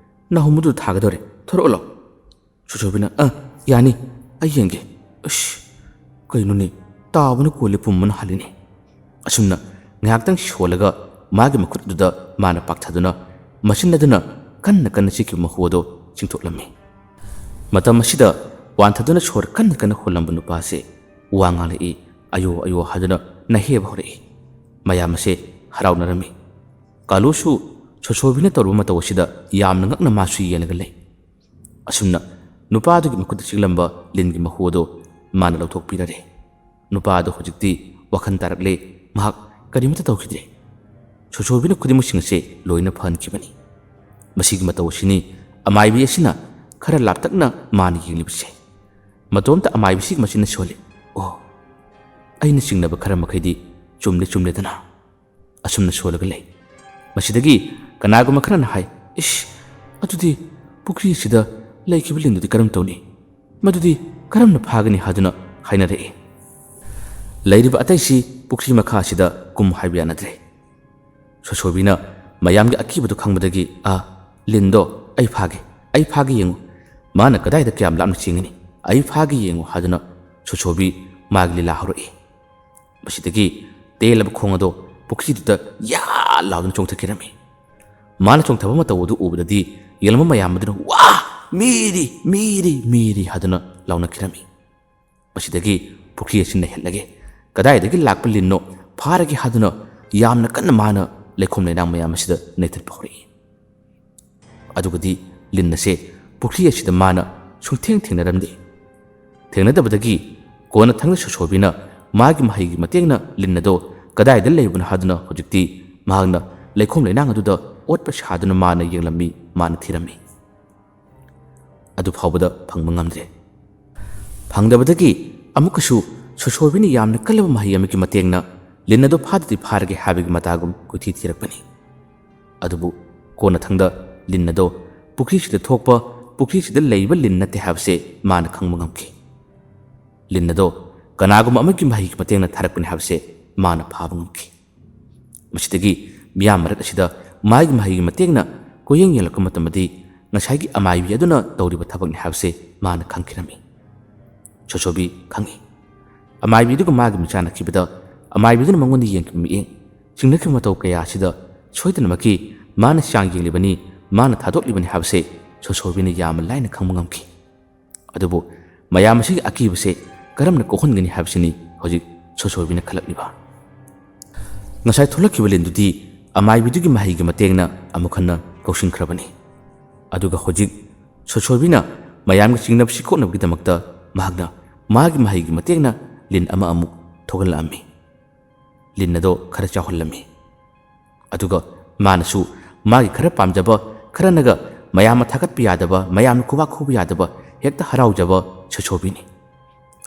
ꯅꯥꯍꯨꯝꯕꯨꯗꯨ ꯊꯥꯒꯗꯧꯔꯦ, ꯊꯣꯔꯛꯑꯣꯂꯣ"꯫ ꯁꯣꯁꯣꯕꯤꯅ, "ꯑ, ꯌꯥꯅꯤ, ꯑꯩ ꯌꯦꯡꯒꯦ꯫ ꯑꯁ, ꯀꯩꯅꯣꯅꯦ, ꯇꯥꯕꯅ ꯀꯣꯜꯂꯦ, ꯄꯨꯝꯕꯅ ꯍꯥꯜꯂꯤꯅꯦ"꯫ ꯑꯁꯨꯝꯅ ꯉꯥꯏꯍꯥꯛꯇꯪ ꯁꯣꯜꯂꯒ ꯃꯥꯒꯤ ꯃꯈꯨꯠ ꯑꯗꯨꯗ ꯃꯥꯅ ꯄꯥꯛꯊꯗꯨꯅ ꯃꯆꯤꯟ ꯑꯗꯨꯅ ꯀꯟꯅ ꯀꯟꯅ ꯆꯤꯛꯈꯤꯕ ꯃꯍꯨ ꯑꯗꯨ ꯆꯤꯡꯊꯣꯛꯂꯝꯃꯤ꯫ ꯃꯇꯝ ꯑꯁꯤꯗ ꯋꯥꯟꯊꯗꯨꯅ ꯁꯣꯔ ꯀꯟꯅ ꯀꯟꯅ ꯍꯣꯜꯂꯝꯕ ꯅꯨꯄꯥ ꯑꯁꯤ ꯋꯥ ꯉꯥꯡꯂꯛꯏ, "ꯑꯌꯣ, ꯑꯌꯣ" ꯍꯥꯏꯗꯨꯅ ꯅꯍꯦꯕ ꯍꯧꯔꯛꯏ꯫ ꯃꯌꯥꯝ ꯑꯁꯦ ꯍꯔꯥꯎꯅꯔꯝꯃꯤ꯫ ꯀꯥꯂꯨꯁꯨ ꯁꯣꯁꯣꯕꯤꯅ ꯇꯧꯔꯨꯕ ꯃꯇꯧ ꯑꯁꯤꯗ ꯌꯥꯝꯅ ꯉꯛꯅ ꯃꯥꯁꯨ ꯌꯦꯡꯂꯒ ꯂꯩ꯫ ꯑꯁꯨꯝꯅ ꯅꯨꯄꯥ ꯑꯗꯨꯒꯤ ꯃꯈꯨꯠꯇ ꯆꯤꯛꯂꯝꯕ ꯂꯤꯟꯒꯤ ꯃꯍꯨ ꯑꯗꯨ ꯃꯥꯅ ꯂꯧꯊꯣꯛꯄꯤꯔꯔꯦ꯫ ꯅꯨꯄꯥ ꯑꯗꯨ ꯍꯧꯖꯤꯛꯇꯤ ꯋꯥꯈꯜ ꯇꯥꯔꯛꯂꯦ, ꯃꯍꯥꯛ ꯀꯔꯤꯃꯠꯇ ꯇꯧꯈꯤꯗ꯭ꯔꯦ꯫ ꯁꯣꯁꯣꯕꯤꯅ ꯈꯨꯗꯤꯡꯃꯛꯁꯤꯡ ꯑꯁꯦ ꯂꯣꯏꯅ ꯐꯍꯟꯈꯤꯕꯅꯤ꯫ ꯃꯁꯤꯒꯤ ꯃꯇꯧ ꯑꯁꯤꯅꯤ ꯑꯃꯥꯏꯕꯤ ꯑꯁꯤꯅ ꯈꯔ ꯂꯥꯞꯇꯛꯅ ꯃꯥꯅ ꯌꯦꯡꯂꯤꯕꯁꯦ꯫ ꯃꯇꯣꯝꯇ ꯑꯃꯥꯏꯕꯤꯁꯤꯒꯤ ꯃꯆꯤꯟꯅ ꯁꯣꯜꯂꯤ꯫ "ꯑꯣ, ꯑꯩꯅ ꯆꯤꯡꯅꯕ ꯈꯔ ꯃꯈꯩꯗꯤ ꯆꯨꯝꯂꯦ ꯆꯨꯝꯂꯦꯗꯅ"꯫ ꯑꯁꯨꯝꯅ ꯁꯣꯜꯂꯒ ꯂꯩ꯫ ꯃꯁꯤꯗꯒꯤ ꯀꯅꯥꯒꯨꯝꯕ ꯈꯔꯅ ꯍꯥꯏ, "ꯏꯁ, ꯑꯗꯨꯗꯤ ꯄꯨꯈ꯭ꯔꯤ ꯑꯁꯤꯗ ꯂꯩꯈꯤꯕ ꯂꯤꯟꯗꯨꯗꯤ ꯀꯔꯝ ꯇꯧꯅꯤ? ꯃꯗꯨꯗꯤ ꯀꯔꯝꯅ ꯐꯥꯒꯅꯤ?" ꯍꯥꯏꯗꯨꯅ ꯍꯥꯏꯅꯔꯛꯏ꯫ ꯂꯩꯔꯤꯕ ꯑꯇꯩꯁꯤ ꯄꯨꯈ꯭ꯔꯤ ꯃꯈꯥ ꯑꯁꯤꯗ ꯀꯨꯝ ꯍꯥꯏꯕ ꯌꯥꯅꯗ꯭ꯔꯦ꯫ ꯁꯣꯁꯣꯕꯤꯅ ꯃꯌꯥꯝꯒꯤ ꯑꯀꯤꯕꯗꯨ ꯈꯪꯕꯗꯒꯤ, "ꯑꯥ, ꯂꯤꯟꯗꯣ ꯑꯩ ꯐꯥꯒꯦ, ꯑꯩ ꯐꯥꯒꯦ ꯌꯦꯡꯉꯨ꯫ ꯃꯥꯅ ꯀꯗꯥꯏꯗ ꯀꯌꯥꯝ ꯂꯥꯞꯅ ꯆꯦꯟꯒꯅꯤ? ꯑꯩ ꯐꯥꯒꯦ ꯌꯦꯡꯉꯨ" ꯍꯥꯏꯗꯨꯅ ꯁꯣꯁꯣꯕꯤ ꯃꯥꯒꯤ ꯂꯤꯂꯥ ꯍꯧꯔꯛꯏ꯫ ꯃꯁꯤꯗꯒꯤ ꯇꯦꯜꯂꯕ ꯈꯣꯡ ꯑꯗꯣ ꯄꯨꯈ꯭ꯔꯤꯗꯨꯗ ꯌꯥ ꯂꯥꯎꯗꯨꯅ ꯆꯣꯡꯊꯈꯤꯔꯝꯃꯤ꯫ ꯃꯥꯅ ꯆꯣꯡꯊꯕ ꯃꯇꯧ ꯑꯗꯨ ꯎꯕꯗꯗꯤ ꯌꯦꯡꯂꯝꯕ ꯃꯌꯥꯝ ꯑꯗꯨꯅ "ꯋꯥ! ꯃꯤꯔꯤ! ꯃꯤꯔꯤ! ꯃꯤꯔꯤ!" ꯍꯥꯏꯗꯨꯅ ꯂꯥꯎꯅꯈꯤꯔꯝꯃꯤ꯫ ꯃꯁꯤꯗꯒꯤ ꯄꯨꯈ꯭ꯔꯤ ꯑꯁꯤ ꯅꯩꯍꯠꯂꯒꯦ, ꯀꯗꯥꯏꯗꯒꯤ ꯂꯥꯛꯄ ꯂꯤꯟꯅꯣ ꯐꯥꯔꯒꯦ ꯍꯥꯏꯗꯨꯅ ꯌꯥꯝꯅ ꯀꯟꯅ ꯃꯥꯅ ꯂꯩꯈꯣꯝ ꯂꯩꯅꯥꯡ ꯃꯌꯥꯝ ꯑꯁꯤꯗ ꯅꯩꯊꯠꯄ ꯍꯧꯔꯛꯏ꯫ ꯑꯗꯨꯒꯗꯤ ꯂꯤꯟ ꯑꯁꯦ ꯄꯨꯈ꯭ꯔꯤ ꯑꯁꯤꯗ ꯃꯥꯅ ꯁꯨꯡꯊꯦꯡ ꯊꯦꯡꯅꯔꯝꯗꯦ꯫ ꯊꯦꯡꯅꯗꯕꯗꯒꯤ ꯀꯣꯟꯅꯊꯪꯗ ꯁꯣꯁꯣꯕꯤꯅ ꯃꯥꯒꯤ ꯃꯍꯩꯒꯤ ꯃꯇꯦꯡꯅ ꯂꯤꯟ ꯑꯗꯣ ꯀꯗꯥꯏꯗ ꯂꯩꯕꯅꯣ ꯍꯥꯏꯗꯨꯅ ꯍꯧꯖꯤꯛꯇꯤ ꯃꯍꯥꯛꯅ ꯂꯩꯈꯣꯝ ꯂꯩꯅꯥꯡ ꯑꯗꯨꯗ ꯑꯣꯠꯄ ꯁꯥꯗꯨꯅ ꯃꯥꯅ ꯌꯦꯡꯂꯝꯃꯤ, ꯃꯥꯅ ꯊꯤꯔꯝꯃꯤ꯫ ꯑꯗꯨ ꯐꯥꯎꯕꯗ ꯐꯪꯕ ꯉꯝꯗ꯭ꯔꯦ꯫ ꯐꯪꯗꯕꯗꯒꯤ ꯑꯃꯨꯛꯀꯁꯨ ꯁꯣꯁꯣꯕꯤꯅ ꯌꯥꯝꯅ ꯀꯜꯂꯕ ꯃꯍꯩ ꯑꯃꯒꯤ ꯃꯇꯦꯡꯅ ꯂꯤꯟ ꯑꯗꯨ ꯐꯥꯗꯗꯤ ꯐꯥꯔꯒꯦ ꯍꯥꯏꯕꯒꯤ ꯃꯇꯥꯒꯨꯝ ꯀꯣꯏꯊꯤ ꯊꯤꯔꯛꯄꯅꯤ꯫ ꯑꯗꯨꯕꯨ ꯀꯣꯟꯅꯊꯪꯗ ꯂꯤꯟ ꯑꯗꯣ ꯄꯨꯈ꯭ꯔꯤꯁꯤꯗ ꯊꯣꯛꯄ, ꯄꯨꯈ꯭ꯔꯤꯁꯤꯗ ꯂꯩꯕ ꯂꯤꯟ ꯅꯠꯇꯦ ꯍꯥꯏꯕꯁꯦ ꯃꯥꯅ ꯈꯪꯕ ꯉꯝꯈꯤ꯫ ꯂꯤꯟ ꯑꯗꯣ ꯀꯅꯥꯒꯨꯝꯕ ꯑꯃꯒꯤ ꯃꯍꯩꯒꯤ ꯃꯇꯦꯡꯅ ꯊꯥꯔꯛꯄꯅꯤ ꯍꯥꯏꯕꯁꯦ ꯃꯥꯅ ꯐꯥꯕ ꯉꯝꯈꯤ꯫ ꯃꯁꯤꯗꯒꯤ ꯃꯤꯌꯥꯝ ꯃꯔꯛ ꯑꯁꯤꯗ ꯃꯥꯒꯤ ꯃꯍꯩꯒꯤ ꯃꯇꯦꯡꯅ ꯀꯣꯏꯌꯦꯡ ꯌꯦꯡꯂꯛꯄ ꯃꯇꯝꯗꯗꯤ ꯉꯁꯥꯏꯒꯤ ꯑꯃꯥꯏꯕꯤ ꯑꯗꯨꯅ ꯇꯧꯔꯤꯕ ꯊꯕꯛꯅꯤ ꯍꯥꯏꯕꯁꯦ ꯃꯥꯅ ꯈꯪꯈꯤꯔꯝꯃꯤ꯫ ꯁꯣꯁꯣꯕꯤ ꯈꯪꯏ꯫ ꯑꯃꯥꯏꯕꯤꯗꯨꯒ ꯃꯥꯒꯤ ꯃꯤꯆꯥꯟꯅꯈꯤꯕꯗ ꯑꯃꯥꯏꯕꯤꯗꯨꯅ ꯃꯉꯣꯟꯗ ꯌꯦꯡꯈꯤꯕ ꯃꯤꯠꯌꯦꯡ, ꯆꯤꯡꯅꯈꯤꯕ ꯃꯇꯧ ꯀꯌꯥ ꯑꯁꯤꯗ ꯁꯣꯏꯗꯅꯃꯛꯀꯤ ꯃꯥꯅ ꯆꯥꯡ ꯌꯦꯡꯂꯤꯕꯅꯤ, ꯃꯥꯅ ꯊꯥꯗꯣꯛꯂꯤꯕꯅꯤ ꯍꯥꯏꯕꯁꯦ ꯁꯣꯁꯣꯕꯤꯅ ꯌꯥꯝꯅ ꯂꯥꯏꯅ ꯈꯪꯕ ꯉꯝꯈꯤ꯫ ꯑꯗꯨꯕꯨ ꯃꯌꯥꯝ ꯑꯁꯤꯒꯤ ꯑꯀꯤꯕꯁꯦ ꯀꯔꯝꯅ ꯀꯣꯛꯍꯟꯒꯅꯤ ꯍꯥꯏꯕꯁꯤꯅꯤ ꯍꯧꯖꯤꯛ ꯁꯣꯁꯣꯕꯤꯅ ꯈꯜꯂꯛꯂꯤꯕ꯫ ꯉꯁꯥꯏ ꯊꯣꯛꯂꯛꯈꯤꯕ ꯂꯤꯟꯗꯨꯗꯤ ꯑꯃꯥꯏꯕꯤꯗꯨꯒꯤ ꯃꯍꯩꯒꯤ ꯃꯇꯦꯡꯅ ꯑꯃꯨꯛ ꯍꯟꯅ ꯀꯧꯁꯤꯟꯈ꯭ꯔꯕꯅꯤ꯫ ꯑꯗꯨꯒ ꯍꯧꯖꯤꯛ ꯁꯣꯁꯣꯕꯤꯅ ꯃꯌꯥꯝꯒ ꯆꯤꯡꯅꯕꯁꯤ ꯀꯣꯛꯅꯕꯒꯤꯗꯃꯛꯇ ꯃꯍꯥꯛꯅ ꯃꯥꯒꯤ ꯃꯍꯩꯒꯤ ꯃꯇꯦꯡꯅ ꯂꯤꯟ ꯑꯃ ꯑꯃꯨꯛ ꯊꯣꯛꯍꯜꯂꯛꯑꯝꯃꯤ꯫ ꯂꯤꯟ ꯑꯗꯣ ꯈꯔ ꯆꯥꯎꯍꯜꯂꯝꯃꯤ꯫ ꯑꯗꯨꯒ ꯃꯥꯅꯁꯨ ꯃꯥꯒꯤ ꯈꯔ ꯄꯥꯝꯖꯕ, ꯈꯔꯅꯒ ꯃꯌꯥꯝꯅ ꯊꯥꯒꯠꯄ ꯌꯥꯗꯕ, ꯃꯌꯥꯝꯅ ꯈꯨꯕꯥꯛ ꯈꯨꯕ ꯌꯥꯗꯕ, ꯍꯦꯛꯇ ꯍꯔꯥꯎꯖꯕ ꯁꯣꯁꯣꯕꯤꯅꯤ꯫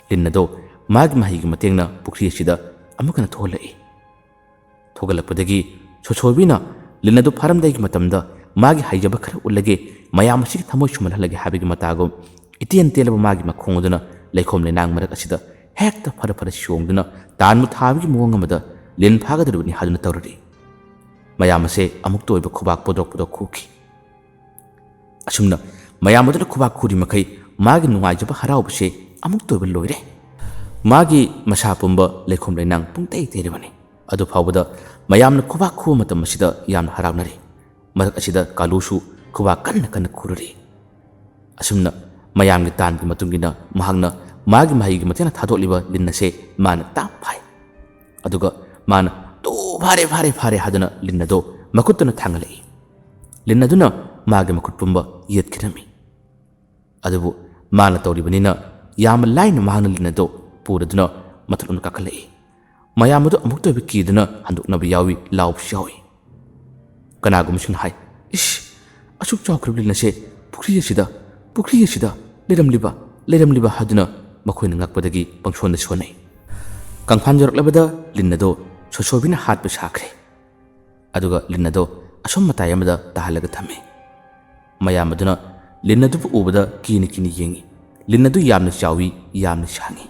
ꯂꯤꯟ ꯑꯗꯣ ꯃꯥꯒꯤ ꯃꯍꯩꯒꯤ ꯃꯇꯦꯡꯅ ꯄꯨꯈ꯭ꯔꯤ ꯑꯁꯤꯗ ꯑꯃꯨꯛ ꯍꯟꯅ ꯊꯣꯛꯍꯜꯂꯛꯏ꯫ ꯊꯣꯛꯍꯜꯂꯛꯄꯗꯒꯤ ꯁꯣꯁꯣꯕꯤꯅ ꯂꯤꯟ ꯑꯗꯨ ꯐꯥꯔꯝꯗꯥꯏꯒꯤ ꯃꯇꯝꯗ ꯃꯥꯒꯤ ꯍꯩꯖꯕ ꯈꯔ ꯎꯠꯂꯒꯦ, ꯃꯌꯥꯝ ꯑꯁꯤꯒꯤ ꯊꯃꯣꯏ ꯁꯨꯝꯍꯠꯍꯜꯂꯒꯦ ꯍꯥꯏꯕꯒꯤ ꯃꯇꯥꯒꯨꯝ ꯏꯇꯦꯟ ꯇꯦꯜꯂꯕ ꯃꯥꯒꯤ ꯃꯈꯣꯡ ꯑꯗꯨꯅ ꯂꯩꯈꯣꯝ ꯂꯩꯅꯥꯡ ꯃꯔꯛ ꯑꯁꯤꯗ ꯍꯦꯛꯇ ꯐꯔ ꯐꯔ ꯆꯣꯡꯗꯨꯅ ꯇꯥꯟꯕꯨ ꯊꯥꯕꯒꯤ ꯃꯑꯣꯡ ꯑꯃꯗ ꯂꯤꯟ ꯐꯥꯒꯗꯧꯔꯤꯕꯅꯤ ꯍꯥꯏꯗꯨꯅ ꯇꯧꯔꯔꯤ꯫ ꯃꯌꯥꯝ ꯑꯁꯦ ꯑꯃꯨꯛꯇ ꯑꯣꯏꯕ ꯈꯨꯕꯥꯛ ꯄꯣꯗꯣꯛ ꯄꯣꯗꯣꯛ ꯈꯨꯈꯤ꯫ ꯑꯁꯨꯝꯅ ꯃꯌꯥꯝ ꯑꯗꯨꯅ ꯈꯨꯕꯥꯛ ꯈꯨꯔꯤ ꯃꯈꯩ ꯃꯥꯒꯤ ꯅꯨꯡꯉꯥꯏꯖꯕ ꯍꯔꯥꯎꯕꯁꯦ ꯑꯃꯨꯛꯇ ꯑꯣꯏꯕ ꯂꯣꯏꯔꯦ꯫ ꯃꯥꯒꯤ ꯃꯁꯥ ꯄꯨꯝꯕ ꯂꯩꯈꯣꯝ ꯂꯩꯅꯥꯡ ꯄꯨꯡꯇꯩ ꯇꯩꯔꯕꯅꯤ꯫ ꯑꯗꯨ ꯐꯥꯎꯕꯗ ꯃꯌꯥꯝꯅ ꯈꯨꯕꯥꯛ ꯈꯨꯕ ꯃꯇꯝ ꯑꯁꯤꯗ ꯌꯥꯝꯅ ꯍꯔꯥꯎꯅꯔꯤ꯫ ꯃꯔꯛ ꯑꯁꯤꯗ ꯀꯥꯂꯨꯁꯨ ꯈꯨꯕꯥꯛ ꯀꯟꯅ ꯀꯟꯅ ꯈꯨꯔꯔꯤ꯫ ꯑꯁꯨꯝꯅ ꯃꯌꯥꯝꯒꯤ ꯇꯥꯟꯒꯤ ꯃꯇꯨꯡ ꯏꯟꯅ ꯃꯍꯥꯛꯅ ꯃꯥꯒꯤ ꯃꯍꯩꯒꯤ ꯃꯇꯦꯡꯅ ꯊꯥꯗꯣꯛꯂꯤꯕ ꯂꯤꯟ ꯑꯁꯦ ꯃꯥꯅ ꯇꯥꯞ ꯐꯥꯏ꯫ ꯑꯗꯨꯒ ꯃꯥꯅ "ꯇꯨ, ꯐꯥꯔꯦ, ꯐꯥꯔꯦ, ꯐꯥꯔꯦ" ꯍꯥꯏꯗꯨꯅ ꯂꯤꯟ ꯑꯗꯨ ꯃꯈꯨꯠꯇꯨꯅ ꯊꯥꯡꯒꯠꯂꯛꯏ꯫ ꯂꯤꯟ ꯑꯗꯨꯅ ꯃꯥꯒꯤ ꯃꯈꯨꯠ ꯄꯨꯝꯕ ꯌꯦꯠꯈꯤꯔꯝꯃꯤ꯫ ꯑꯗꯨꯕꯨ ꯃꯥꯅ ꯇꯧꯔꯤꯕꯅꯤꯅ ꯌꯥꯝꯅ ꯂꯥꯏꯅ ꯃꯍꯥꯛꯅ ꯂꯤꯟ ꯑꯗꯨ ꯄꯨꯔꯗꯨꯅ ꯃꯊꯛꯂꯣꯝꯗ ꯀꯥꯈꯠꯂꯛꯏ꯫ ꯃꯌꯥꯝ ꯑꯗꯨ ꯑꯃꯨꯛꯇ ꯑꯣꯏꯕ ꯀꯤꯗꯨꯅ ꯍꯟꯗꯣꯛꯅꯕ ꯌꯥꯎꯏ, ꯂꯥꯎꯕꯁꯨ ꯌꯥꯎꯏ꯫ ꯀꯅꯥꯒꯨꯝꯕꯁꯤꯡꯅ ꯍꯥꯏ, "ꯏꯁ, ꯑꯁꯨꯛ ꯆꯥꯎꯈ꯭ꯔꯕ ꯂꯤꯟ ꯑꯁꯦ ꯄꯨꯈ꯭ꯔꯤ ꯑꯁꯤꯗ, ꯄꯨꯈ꯭ꯔꯤ ꯑꯁꯤꯗ ꯂꯩꯔꯝꯂꯤꯕ, ꯂꯩꯔꯝꯂꯤꯕ" ꯍꯥꯏꯗꯨꯅ ꯃꯈꯣꯏꯅ ꯉꯛꯄꯗꯒꯤ ꯄꯪꯁꯣꯟꯗ ꯁꯣꯟꯅꯩ꯫ ꯀꯪꯐꯥꯟ ꯌꯧꯔꯛꯂꯕꯗ ꯂꯤꯟ ꯑꯗꯨ ꯁꯣꯁꯣꯕꯤꯅ ꯍꯥꯠꯄ ꯁꯥꯈ꯭ꯔꯦ꯫ ꯑꯗꯨꯒ ꯂꯤꯟ ꯑꯗꯨ ꯑꯁꯣꯝ ꯃꯇꯥꯏ ꯑꯃꯗ ꯇꯥꯍꯜꯂꯒ ꯊꯝꯃꯤ꯫ ꯃꯌꯥꯝ ꯑꯗꯨꯅ ꯂꯤꯟ ꯑꯗꯨꯕꯨ ꯎꯕꯗ ꯀꯤꯅ ꯀꯤꯅ ꯌꯦꯡꯏ꯫ ꯂꯤꯟ ꯑꯗꯨ ꯌꯥꯝꯅ ꯆꯥꯎꯏ, ꯌꯥꯝꯅ ꯁꯥꯡꯏ꯫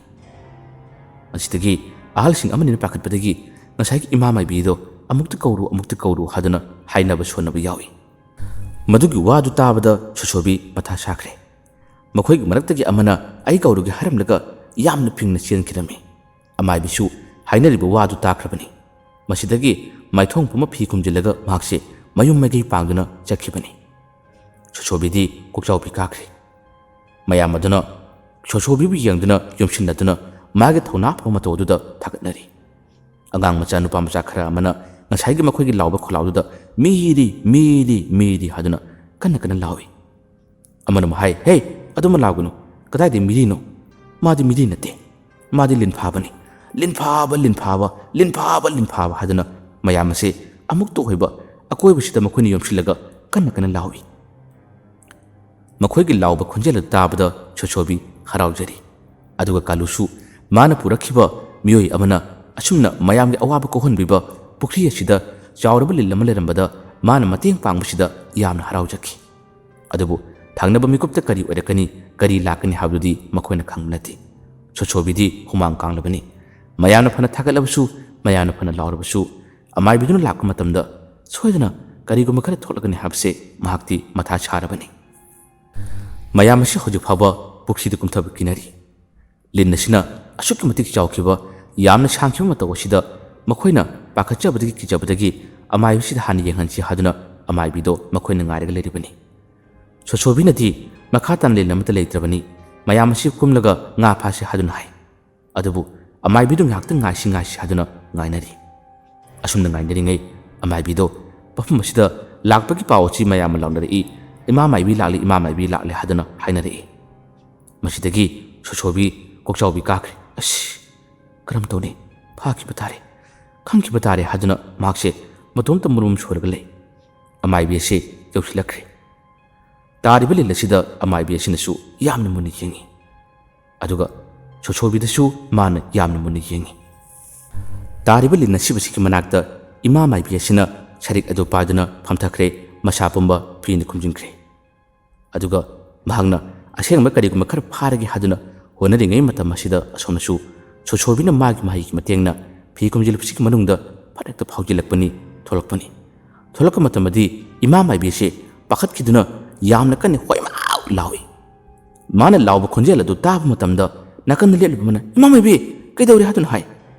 ꯃꯁꯤꯗꯒꯤ ꯑꯍꯜꯁꯤꯡ ꯑꯃꯅꯤꯅ ꯄꯥꯈꯠꯄꯗꯒꯤ ꯉꯁꯥꯏꯒꯤ ꯏꯃꯥ ꯃꯥꯏꯕꯤꯗꯣ "ꯑꯃꯨꯛꯇ ꯀꯧꯔꯨ, ꯑꯃꯨꯛꯇ ꯀꯧꯔꯨ" ꯍꯥꯏꯗꯨꯅ ꯍꯥꯏꯅꯕ ꯁꯣꯟꯅꯕ ꯌꯥꯎꯏ꯫ ꯃꯗꯨꯒꯤ ꯋꯥꯗꯨ ꯇꯥꯕꯗ ꯁꯣꯁꯣꯕꯤ ꯃꯊꯥ ꯁꯥꯈ꯭ꯔꯦ꯫ ꯃꯈꯣꯏꯒꯤ ꯃꯔꯛꯇꯒꯤ ꯑꯃꯅ "ꯑꯩ ꯀꯧꯔꯨꯒꯦ" ꯍꯥꯏꯔꯝꯂꯒ ꯌꯥꯝꯅ ꯐꯤꯡꯅ ꯆꯦꯟꯈꯤꯔꯝꯃꯤ꯫ ꯑꯃꯥꯏꯕꯤꯁꯨ ꯍꯥꯏꯅꯔꯤꯕ ꯋꯥꯗꯨ ꯇꯥꯈ꯭ꯔꯕꯅꯤ꯫ ꯃꯁꯤꯗꯒꯤ ꯃꯥꯏꯊꯣꯡ ꯄꯨꯝꯕ ꯐꯤ ꯈꯨꯝꯖꯤꯜꯂꯒ ꯃꯍꯥꯛꯁꯦ ꯃꯌꯨꯝ ꯃꯥꯏꯀꯩ ꯄꯥꯡꯗꯨꯅ ꯆꯠꯈꯤꯕꯅꯤ꯫ ꯁꯣꯁꯣꯕꯤꯗꯤ ꯀꯣꯛꯆꯥꯎꯕꯤ ꯀꯥꯈ꯭ꯔꯦ꯫ ꯃꯌꯥꯝ ꯑꯗꯨꯅ ꯁꯣꯁꯣꯕꯤꯕꯨ ꯌꯦꯡꯗꯨꯅ ꯌꯣꯝꯁꯤꯟꯅꯗꯨꯅ ꯃꯥꯒꯤ ꯊꯧꯅꯥ ꯐꯕ ꯃꯇꯧ ꯑꯗꯨꯗ ꯊꯥꯒꯠꯅꯔꯤ꯫ ꯑꯉꯥꯡ ꯃꯆꯥ, ꯅꯨꯄꯥ ꯃꯆꯥ ꯈꯔ ꯑꯃꯅ ꯉꯁꯥꯏꯒꯤ ꯃꯈꯣꯏꯒꯤ ꯂꯥꯎꯕ ꯈꯣꯜꯂꯥꯎꯗꯨꯗ "ꯃꯤꯗꯤ, ꯃꯤꯗꯤ, ꯃꯤꯗꯤ" ꯍꯥꯏꯗꯨꯅ ꯀꯟꯅ ꯀꯟꯅ ꯂꯥꯎꯏ꯫ ꯑꯃꯅ ꯑꯃꯨꯛ ꯍꯥꯏ, "ꯍꯦ, ꯑꯗꯨꯃ ꯂꯥꯎꯒꯅꯨ꯫ ꯀꯗꯥꯏꯗꯒꯤ ꯃꯤꯔꯤꯅꯣ? ꯃꯥꯗꯤ ꯃꯤꯔꯤ ꯅꯠꯇꯦ꯫ ꯃꯥꯗꯤ ꯂꯤꯟꯐꯥꯕꯅꯤ꯫ ꯂꯤꯟꯐꯥꯕ, ꯂꯤꯟꯐꯥꯕ, ꯂꯤꯟꯐꯥꯕ, ꯂꯤꯟꯐꯥꯕ" ꯍꯥꯏꯗꯨꯅ ꯃꯌꯥꯝ ꯑꯁꯦ ꯑꯃꯨꯛꯇ ꯑꯣꯏꯕ ꯑꯀꯣꯏꯕꯁꯤꯗ ꯃꯈꯣꯏꯅ ꯌꯣꯝꯁꯤꯜꯂꯒ ꯀꯟꯅ ꯀꯟꯅ ꯂꯥꯎꯏ꯫ ꯃꯈꯣꯏꯒꯤ ꯂꯥꯎꯕ ꯈꯣꯟꯖꯦꯜ ꯑꯗꯨ ꯇꯥꯕꯗ ꯁꯣꯁꯣꯕꯤ ꯍꯔꯥꯎꯖꯔꯤ꯫ ꯑꯗꯨꯒ ꯀꯥꯂꯨꯁꯨ ꯃꯥꯅ ꯄꯨꯔꯛꯈꯤꯕ ꯃꯤꯑꯣꯏ ꯑꯃꯅ ꯑꯁꯨꯝꯅ ꯃꯌꯥꯝꯒꯤ ꯑꯋꯥꯕ ꯀꯣꯛꯍꯟꯕꯤꯕ ꯄꯨꯈ꯭ꯔꯤ ꯑꯁꯤꯗ ꯆꯥꯎꯔꯕ ꯂꯤꯟ ꯑꯃ ꯂꯩꯔꯝꯕꯗ ꯃꯥꯅ ꯃꯇꯦꯡ ꯄꯥꯡꯕꯁꯤꯗ ꯌꯥꯝꯅ ꯍꯔꯥꯎꯖꯈꯤ꯫ ꯑꯗꯨꯕꯨ ꯊꯪꯅꯕ ꯃꯤꯀꯨꯞꯇ ꯀꯔꯤ ꯑꯣꯏꯔꯛꯀꯅꯤ, ꯀꯔꯤ ꯂꯥꯛꯀꯅꯤ ꯍꯥꯏꯕꯗꯨꯗꯤ ꯃꯈꯣꯏꯅ ꯈꯪꯕ ꯅꯠꯇꯦ꯫ ꯁꯣꯁꯣꯕꯤꯗꯤ ꯍꯨꯃꯥꯡ ꯀꯥꯡꯂꯕꯅꯤ꯫ ꯃꯌꯥꯝꯅ ꯐꯅ ꯊꯥꯒꯠꯂꯕꯁꯨ, ꯃꯌꯥꯝꯅ ꯐꯅ ꯂꯥꯎꯔꯕꯁꯨ, ꯑꯃꯥꯏꯕꯤꯗꯨꯅ ꯂꯥꯛꯄ ꯃꯇꯝꯗ ꯁꯣꯏꯗꯅ ꯀꯔꯤꯒꯨꯝꯕ ꯈꯔ ꯊꯣꯛꯂꯛꯀꯅꯤ ꯍꯥꯏꯕꯁꯦ ꯃꯍꯥꯛꯇꯤ ꯃꯊꯥ ꯁꯥꯔꯕꯅꯤ꯫ ꯃꯌꯥꯝ ꯑꯁꯤ ꯍꯧꯖꯤꯛ ꯐꯥꯎꯕ ꯄꯨꯈ꯭ꯔꯤꯗ ꯀꯨꯝꯊꯕ ꯀꯤꯅꯔꯤ꯫ ꯂꯤꯟ ꯑꯁꯤꯅ ꯑꯁꯨꯛꯀꯤ ꯃꯇꯤꯛ ꯆꯥꯎꯈꯤꯕ, ꯌꯥꯝꯅ ꯁꯥꯡꯈꯤꯕ ꯃꯇꯧ ꯑꯁꯤꯗ ꯃꯈꯣꯏꯅ ꯄꯥꯈꯠꯆꯕꯗꯒꯤ ꯀꯤꯖꯕꯗꯒꯤ ꯑꯃꯥꯏꯕꯤꯁꯤꯗ ꯍꯥꯟꯅ ꯌꯦꯡꯍꯟꯁꯤ ꯍꯥꯏꯗꯨꯅ ꯑꯃꯥꯏꯕꯤꯗꯣ ꯃꯈꯣꯏꯅ ꯉꯥꯏꯔꯒ ꯂꯩꯔꯤꯕꯅꯤ꯫ ꯁꯣꯁꯣꯕꯤꯅꯗꯤ ꯃꯈꯥ ꯇꯥꯅ ꯂꯦꯟ ꯑꯃꯠꯇ ꯂꯩꯇ꯭ꯔꯕꯅꯤ꯫ ꯃꯌꯥꯝ ꯑꯁꯤ ꯀꯨꯝꯂꯒ ꯉꯥ ꯐꯥꯁꯤ ꯍꯥꯏꯗꯨꯅ ꯍꯥꯏ꯫ ꯑꯗꯨꯕꯨ ꯑꯃꯥꯏꯕꯤꯗꯨ ꯉꯥꯏꯍꯥꯛꯇꯪ ꯉꯥꯏꯁꯤ ꯉꯥꯏꯁꯤ ꯍꯥꯏꯗꯨꯅ ꯉꯥꯏꯅꯔꯤ꯫ ꯑꯁꯨꯝꯅ ꯉꯥꯏꯅꯔꯤꯉꯩ ꯑꯃꯥꯏꯕꯤꯗꯣ ꯃꯐꯝ ꯑꯁꯤꯗ ꯂꯥꯛꯄꯒꯤ ꯄꯥꯎ ꯑꯁꯤ ꯃꯌꯥꯝꯅ ꯂꯥꯎꯅꯔꯛꯏ꯫ "ꯏꯃꯥ ꯃꯥꯏꯕꯤ ꯂꯥꯛꯂꯦ, ꯏꯃꯥ ꯃꯥꯏꯕꯤ ꯂꯥꯛꯂꯦ" ꯍꯥꯏꯗꯨꯅ ꯍꯥꯏꯅꯔꯛꯏ꯫ ꯃꯁꯤꯗꯒꯤ ꯁꯣꯁꯣꯕꯤ ꯀꯣꯛꯆꯥꯎꯕꯤ ꯀꯥꯈ꯭ꯔꯦ꯫ "ꯑꯁ, ꯀꯔꯝ ꯇꯧꯅꯤ? ꯐꯥꯈꯤꯕ ꯇꯥꯔꯦ, ꯈꯪꯈꯤꯕ ꯇꯥꯔꯦ" ꯍꯥꯏꯗꯨꯅ ꯃꯍꯥꯛꯁꯦ ꯃꯇꯣꯝꯇ ꯃꯨꯔꯨꯝ ꯁꯣꯔꯒ ꯂꯩ꯫ ꯑꯃꯥꯏꯕꯤ ꯑꯁꯤ ꯌꯧꯁꯤꯜꯂꯛꯈ꯭ꯔꯦ꯫ ꯇꯥꯔꯤꯕ ꯂꯤꯟ ꯑꯁꯤꯗ ꯑꯃꯥꯏꯕꯤ ꯑꯁꯤꯅꯁꯨ ꯌꯥꯝꯅ ꯃꯨꯟꯅ ꯌꯦꯡꯉꯤ꯫ ꯑꯗꯨꯒ ꯁꯣꯁꯣꯕꯤꯗꯁꯨ ꯃꯥꯅ ꯌꯥꯝꯅ ꯃꯨꯟꯅ ꯌꯦꯡꯉꯤ꯫ ꯇꯥꯔꯤꯕ ꯂꯤꯟ ꯑꯁꯤꯕꯁꯤꯒꯤ ꯃꯅꯥꯛꯇ ꯏꯃꯥ ꯃꯥꯏꯕꯤ ꯑꯁꯤꯅ ꯁꯔꯤꯛ ꯑꯗꯨ ꯄꯥꯏꯗꯨꯅ ꯐꯝꯊꯈ꯭ꯔꯦ, ꯃꯁꯥ ꯄꯨꯝꯕ ꯐꯤꯅ ꯈꯨꯝꯖꯤꯟꯈ꯭ꯔꯦ꯫ ꯑꯗꯨꯒ ꯃꯍꯥꯛꯅ ꯑꯁꯦꯡꯕ ꯀꯔꯤꯒꯨꯝꯕ ꯈꯔ ꯐꯥꯔꯒꯦ ꯍꯥꯏꯗꯨꯅ ꯍꯣꯠꯅꯔꯤꯉꯩ ꯃꯇꯝ ꯑꯁꯤꯗ ꯑꯁꯣꯝꯅꯁꯨ ꯁꯣꯁꯣꯕꯤꯅ ꯃꯥꯒꯤ ꯃꯍꯩꯒꯤ ꯃꯇꯦꯡꯅ ꯐꯤ ꯈꯨꯝꯖꯤꯜꯂꯛꯄꯁꯤꯒꯤ ꯃꯅꯨꯡꯗ ꯐꯠ ꯍꯦꯛꯇ ꯐꯥꯎꯖꯤꯜꯂꯛꯄꯅꯤ, ꯊꯣꯛꯂꯛꯄꯅꯤ꯫ ꯊꯣꯛꯂꯛꯄ ꯃꯇꯝꯗꯗꯤ ꯏꯃꯥ ꯃꯥꯏꯕꯤ ꯑꯁꯤ ꯄꯥꯈꯠꯈꯤꯗꯨꯅ ꯌꯥꯝꯅ ꯀꯟꯅ ꯍꯣꯏꯃꯥꯎ ꯂꯥꯎꯏ꯫ ꯃꯥꯅ ꯂꯥꯎꯕ ꯈꯣꯟꯖꯦꯜ ꯑꯗꯨ ꯇꯥꯕ ꯃꯇꯝꯗ ꯅꯥꯀꯟꯗ ꯂꯦꯞꯂꯤꯕ ꯑꯃꯅ, "ꯏꯃꯥ ꯃꯥꯏꯕꯤ, ꯀꯩꯗꯧꯔꯦ?" ꯍꯥꯏꯗꯨꯅ ꯍꯥꯏ꯫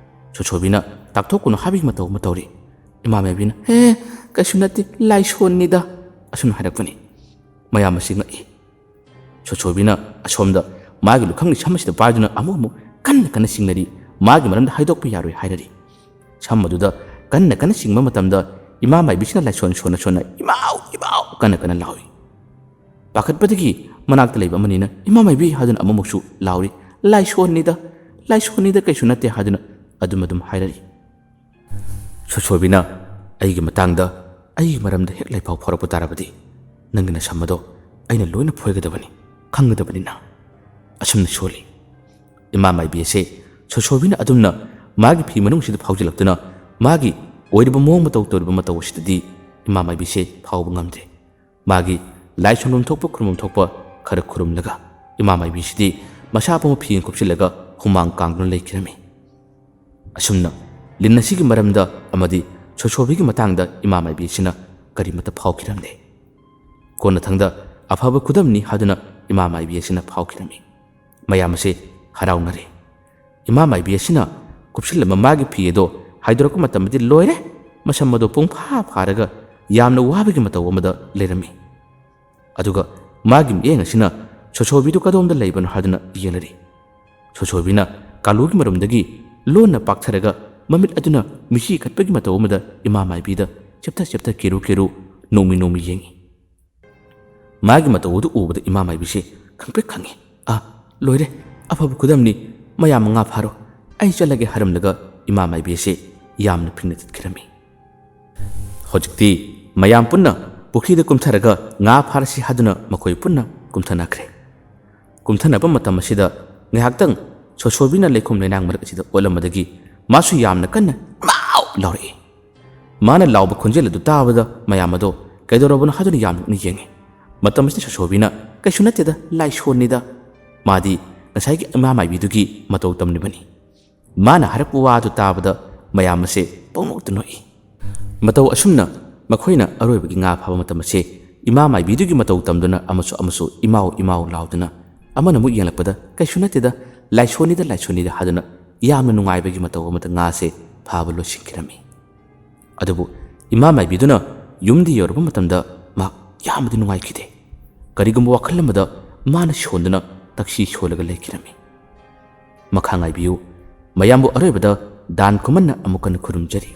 ꯁꯣꯁꯣꯕꯤꯅ ꯇꯥꯛꯊꯣꯛꯀꯅꯨ ꯍꯥꯏꯕꯒꯤ ꯃꯇꯧ ꯑꯃ ꯇꯧꯔꯤ꯫ ꯏꯃꯥ ꯃꯥꯏꯕꯤꯅ, "ꯍꯦ, ꯀꯩꯁꯨ ꯅꯠꯇꯦ, ꯂꯥꯏꯁꯣꯟꯅꯤꯗ" ꯑꯁꯨꯝꯅ ꯍꯥꯏꯔꯛꯄꯅꯤ꯫ ꯃꯌꯥꯝ ꯑꯁꯤ ꯉꯛꯏ꯫ ꯁꯣꯁꯣꯕꯤꯅ ꯑꯁꯣꯝꯗ ꯃꯥꯒꯤ ꯂꯨꯈꯝꯒꯤ ꯁꯝ ꯑꯁꯤꯗ ꯄꯥꯏꯗꯨꯅ ꯑꯃꯨꯛ ꯑꯃꯨꯛ ꯀꯟꯅ ꯀꯟꯅ ꯆꯤꯡꯅꯔꯤ꯫ ꯃꯥꯒꯤ ꯃꯔꯝꯗ ꯍꯥꯏꯗꯣꯛꯄ ꯌꯥꯔꯣꯏ ꯍꯥꯏꯔꯔꯤ꯫ ꯁꯝ ꯑꯗꯨꯗ ꯀꯟꯅ ꯀꯟꯅ ꯆꯤꯡꯕ ꯃꯇꯝꯗ ꯏꯃꯥ ꯃꯥꯏꯕꯤꯁꯤꯅ ꯂꯥꯏꯁꯣꯟ ꯁꯣꯟꯅ ꯁꯣꯟꯅ "ꯏꯃꯥꯎ! ꯏꯃꯥꯎ!" ꯀꯟꯅ ꯀꯟꯅ ꯂꯥꯎꯏ꯫ ꯄꯥꯈꯠꯄꯗꯒꯤ ꯃꯅꯥꯛꯇ ꯂꯩꯕ ꯑꯃꯅꯤꯅ "ꯏꯃꯥ ꯃꯥꯏꯕꯤ" ꯍꯥꯏꯗꯨꯅ ꯑꯃꯨꯛꯃꯨꯛꯁꯨ ꯂꯥꯎꯔꯤ꯫ "ꯂꯥꯏꯁꯣꯟꯅꯤꯗ, ꯂꯥꯏꯁꯣꯟꯅꯤꯗ, ꯀꯩꯁꯨ ꯅꯠꯇꯦ" ꯍꯥꯏꯗꯨꯅ ꯑꯗꯨꯝ ꯑꯗꯨꯝ ꯍꯥꯏꯔꯛꯏ꯫ ꯁꯣꯁꯣꯕꯤꯅ ꯑꯩꯒꯤ ꯃꯇꯥꯡꯗ, ꯑꯩꯒꯤ ꯃꯔꯝꯗ ꯍꯦꯛ ꯂꯥꯏꯐꯥꯎ ꯐꯥꯎꯔꯛꯄ ꯇꯥꯔꯕꯗꯤ ꯅꯪꯒꯤ ꯅꯁꯝ ꯑꯗꯣ ꯑꯩꯅ ꯂꯣꯏꯅ ꯐꯣꯏꯒꯗꯕꯅꯤ, ꯈꯪꯒꯗꯕꯅꯤ ꯅꯪ꯫ ꯑꯁꯨꯝꯅ ꯁꯣꯜꯂꯤ꯫ ꯏꯃꯥ ꯃꯥꯏꯕꯤ ꯑꯁꯦ ꯁꯣꯁꯣꯕꯤꯅ ꯑꯗꯨꯝꯅ ꯃꯥꯒꯤ ꯐꯤ ꯃꯅꯨꯡꯁꯤꯗ ꯐꯥꯎꯖꯤꯜꯂꯛꯇꯨꯅ ꯃꯥꯒꯤ ꯑꯣꯏꯔꯤꯕ ꯃꯑꯣꯡ ꯃꯇꯧ ꯇꯧꯔꯤꯕ ꯃꯇꯧ ꯑꯁꯤꯗꯗꯤ ꯏꯃꯥ ꯃꯥꯏꯕꯤꯁꯦ ꯐꯥꯎꯕ ꯉꯝꯗ꯭ꯔꯦ꯫ ꯃꯥꯒꯤ ꯂꯥꯏ ꯁꯣꯟꯐꯝ ꯊꯣꯛꯄ ꯈꯨꯔꯨꯝꯐꯝ ꯊꯣꯛꯄ ꯈꯔ ꯈꯨꯔꯨꯝꯂꯒ ꯏꯃꯥ ꯃꯥꯏꯕꯤꯁꯤꯗꯤ ꯃꯁꯥ ꯄꯨꯝꯕ ꯐꯤꯅ ꯀꯨꯞꯁꯤꯜꯂꯒ ꯍꯨꯃꯥꯡ ꯀꯥꯡꯗꯨꯅ ꯂꯩꯈꯤꯔꯝꯃꯤ꯫ ꯑꯁꯨꯝꯅ ꯂꯤꯟ ꯑꯁꯤꯒꯤ ꯃꯔꯝꯗ ꯑꯃꯗꯤ ꯁꯣꯁꯣꯕꯤꯒꯤ ꯃꯇꯥꯡꯗ ꯏꯃꯥ ꯃꯥꯏꯕꯤ ꯑꯁꯤꯅ ꯀꯔꯤꯃꯠꯇ ꯐꯥꯎꯈꯤꯔꯝꯗꯦ꯫ ꯀꯣꯟꯅꯊꯪꯗ ꯑꯐꯕ ꯈꯨꯗꯝꯅꯤ ꯍꯥꯏꯗꯨꯅ ꯏꯃꯥ ꯃꯥꯏꯕꯤ ꯑꯁꯤꯅ ꯐꯥꯎꯈꯤꯔꯝꯃꯤ꯫ ꯃꯌꯥꯝ ꯑꯁꯦ ꯍꯔꯥꯎꯅꯔꯦ꯫ ꯏꯃꯥ ꯃꯥꯏꯕꯤ ꯑꯁꯤꯅ ꯀꯨꯞꯁꯤꯜꯂꯝꯕ ꯃꯥꯒꯤ ꯐꯤ ꯑꯗꯣ ꯍꯥꯏꯗꯣꯔꯛꯄ ꯃꯇꯝꯗꯗꯤ ꯂꯣꯏꯔꯦ, ꯃꯁꯝ ꯑꯗꯣ ꯄꯨꯡꯐꯥ ꯐꯥꯔꯒ ꯌꯥꯝꯅ ꯋꯥꯕꯒꯤ ꯃꯇꯧ ꯑꯃꯗ ꯂꯩꯔꯝꯃꯤ꯫ ꯑꯗꯨꯒ ꯃꯥꯒꯤ ꯃꯤꯠꯌꯦꯡ ꯑꯁꯤꯅ ꯁꯣꯁꯣꯕꯤꯗꯨ ꯀꯗꯣꯝꯗ ꯂꯩꯕꯅꯣ ꯍꯥꯏꯗꯨꯅ ꯌꯦꯡꯂꯔꯤ꯫ ꯁꯣꯁꯣꯕꯤꯅ ꯀꯥꯂꯨꯒꯤ ꯃꯔꯨꯝꯗꯒꯤ ꯂꯣꯟꯅ ꯄꯥꯛꯊꯔꯒ ꯃꯃꯤꯠ ꯑꯗꯨꯅ ꯃꯤꯆꯤ ꯈꯠꯄꯒꯤ ꯃꯇꯧ ꯑꯃꯗ ꯏꯃꯥ ꯃꯥꯏꯕꯤꯗ ꯆꯦꯞꯊ ꯆꯦꯞꯊ ꯀꯦꯔꯨ ꯀꯦꯔꯨ ꯅꯣꯡꯃꯤ ꯅꯣꯡꯃꯤ ꯌꯦꯡꯉꯤ꯫ ꯃꯥꯒꯤ ꯃꯇꯧ ꯑꯗꯨ ꯎꯕꯗ ꯏꯃꯥ ꯃꯥꯏꯕꯤꯁꯦ ꯈꯪꯄ꯭ꯔꯦꯛ ꯈꯪꯉꯤ꯫ "ꯑꯥ, ꯂꯣꯏꯔꯦ, ꯑꯐꯕ ꯈꯨꯗꯝꯅꯤ, ꯃꯌꯥꯝ ꯉꯥ ꯐꯥꯔꯣ, ꯑꯩ ꯆꯠꯂꯒꯦ" ꯍꯥꯏꯔꯝꯂꯒ ꯏꯃꯥ ꯃꯥꯏꯕꯤ ꯑꯁꯦ ꯌꯥꯝꯅ ꯐꯤꯡꯅ ꯆꯠꯈꯤꯔꯝꯃꯤ꯫ ꯍꯧꯖꯤꯛꯇꯤ ꯃꯌꯥꯝ ꯄꯨꯟꯅ ꯄꯨꯈ꯭ꯔꯤꯗ ꯀꯨꯝꯊꯔꯒ ꯉꯥ ꯐꯥꯔꯁꯤ ꯍꯥꯏꯗꯨꯅ ꯃꯈꯣꯏ ꯄꯨꯟꯅ ꯀꯨꯝꯊꯅꯈ꯭ꯔꯦ꯫ ꯀꯨꯝꯊꯅꯕ ꯃꯇꯝ ꯑꯁꯤꯗ ꯉꯥꯏꯍꯥꯛꯇꯪ ꯁꯣꯁꯣꯕꯤꯅ ꯂꯩꯈꯣꯝ ꯂꯩꯅꯥꯡ ꯃꯔꯛ ꯑꯁꯤꯗ ꯑꯣꯠꯂꯝꯕꯗꯒꯤ ꯃꯥꯁꯨ ꯌꯥꯝꯅ ꯀꯟꯅ "ꯃꯥꯎ!" ꯂꯥꯎꯔꯛꯏ꯫ ꯃꯥꯅ ꯂꯥꯎꯕ ꯈꯣꯟꯖꯦꯜ ꯑꯗꯨ ꯇꯥꯕꯗ ꯃꯌꯥꯝ ꯑꯗꯣ ꯀꯩꯗꯧꯔꯕꯅꯣ ꯍꯥꯏꯗꯨꯅ ꯌꯥꯝ ꯅꯣꯛꯅ ꯌꯦꯡꯉꯤ꯫ ꯃꯇꯝ ꯑꯁꯤꯗ ꯁꯣꯁꯣꯕꯤꯅ "ꯀꯩꯁꯨ ꯅꯠꯇꯦꯗ, ꯂꯥꯏꯁꯣꯟꯅꯤꯗ"꯫ ꯃꯥꯗꯤ ꯉꯁꯥꯏꯒꯤ ꯏꯃꯥ ꯃꯥꯏꯕꯤꯗꯨꯒꯤ ꯃꯇꯧ ꯇꯝꯂꯤꯕꯅꯤ꯫ ꯃꯥꯅ ꯍꯥꯏꯔꯛꯄ ꯋꯥꯗꯨ ꯇꯥꯕꯗ ꯃꯌꯥꯝ ꯑꯁꯦ ꯄꯪꯅꯣꯛꯇ ꯅꯣꯛꯏ꯫ ꯃꯇꯧ ꯑꯁꯨꯝꯅ ꯃꯈꯣꯏꯅ ꯑꯔꯣꯏꯕꯒꯤ ꯉꯥ ꯐꯥꯕ ꯃꯇꯝ ꯑꯁꯦ ꯏꯃꯥ ꯃꯥꯏꯕꯤꯗꯨꯒꯤ ꯃꯇꯧ ꯇꯝꯗꯨꯅ ꯑꯃꯁꯨ ꯑꯃꯁꯨ "ꯏꯃꯥꯎ, ꯏꯃꯥꯎ" ꯂꯥꯎꯗꯨꯅ, ꯑꯃꯅ ꯑꯃꯨꯛ ꯌꯦꯡꯂꯛꯄꯗ "ꯀꯩꯁꯨ ꯅꯠꯇꯦꯗ, ꯂꯥꯏꯁꯣꯟꯅꯤꯗ, ꯂꯥꯏꯁꯣꯟꯅꯤꯗ" ꯍꯥꯏꯗꯨꯅ ꯌꯥꯝꯅ ꯅꯨꯡꯉꯥꯏꯕꯒꯤ ꯃꯇꯧ ꯑꯃꯗ ꯉꯥꯁꯦ ꯐꯥꯕ ꯂꯣꯏꯁꯤꯟꯈꯤꯔꯝꯃꯤ꯫ ꯑꯗꯨꯕꯨ ꯏꯃꯥ ꯃꯥꯏꯕꯤꯗꯨꯅ ꯌꯨꯝꯗ ꯌꯧꯔꯕ ꯃꯇꯝꯗ ꯃꯍꯥꯛ ꯌꯥꯝꯅꯗꯤ ꯅꯨꯡꯉꯥꯏꯈꯤꯗꯦ꯫ ꯀꯔꯤꯒꯨꯝꯕ ꯋꯥꯈꯜ ꯑꯃꯗ ꯃꯥꯅ ꯁꯣꯟꯗꯨꯅ ꯇꯛꯁꯤ ꯁꯣꯜꯂꯒ ꯂꯩꯈꯤꯔꯝꯃꯤ꯫ ꯃꯈꯥ ꯉꯥꯏꯕꯤꯌꯨ꯫ ꯃꯌꯥꯝꯕꯨ ꯑꯔꯣꯏꯕꯗ ꯗꯥꯟ ꯈꯨꯃꯟꯅ ꯑꯃꯨꯛ ꯍꯟꯅ ꯈꯨꯔꯨꯝꯖꯔꯤ꯫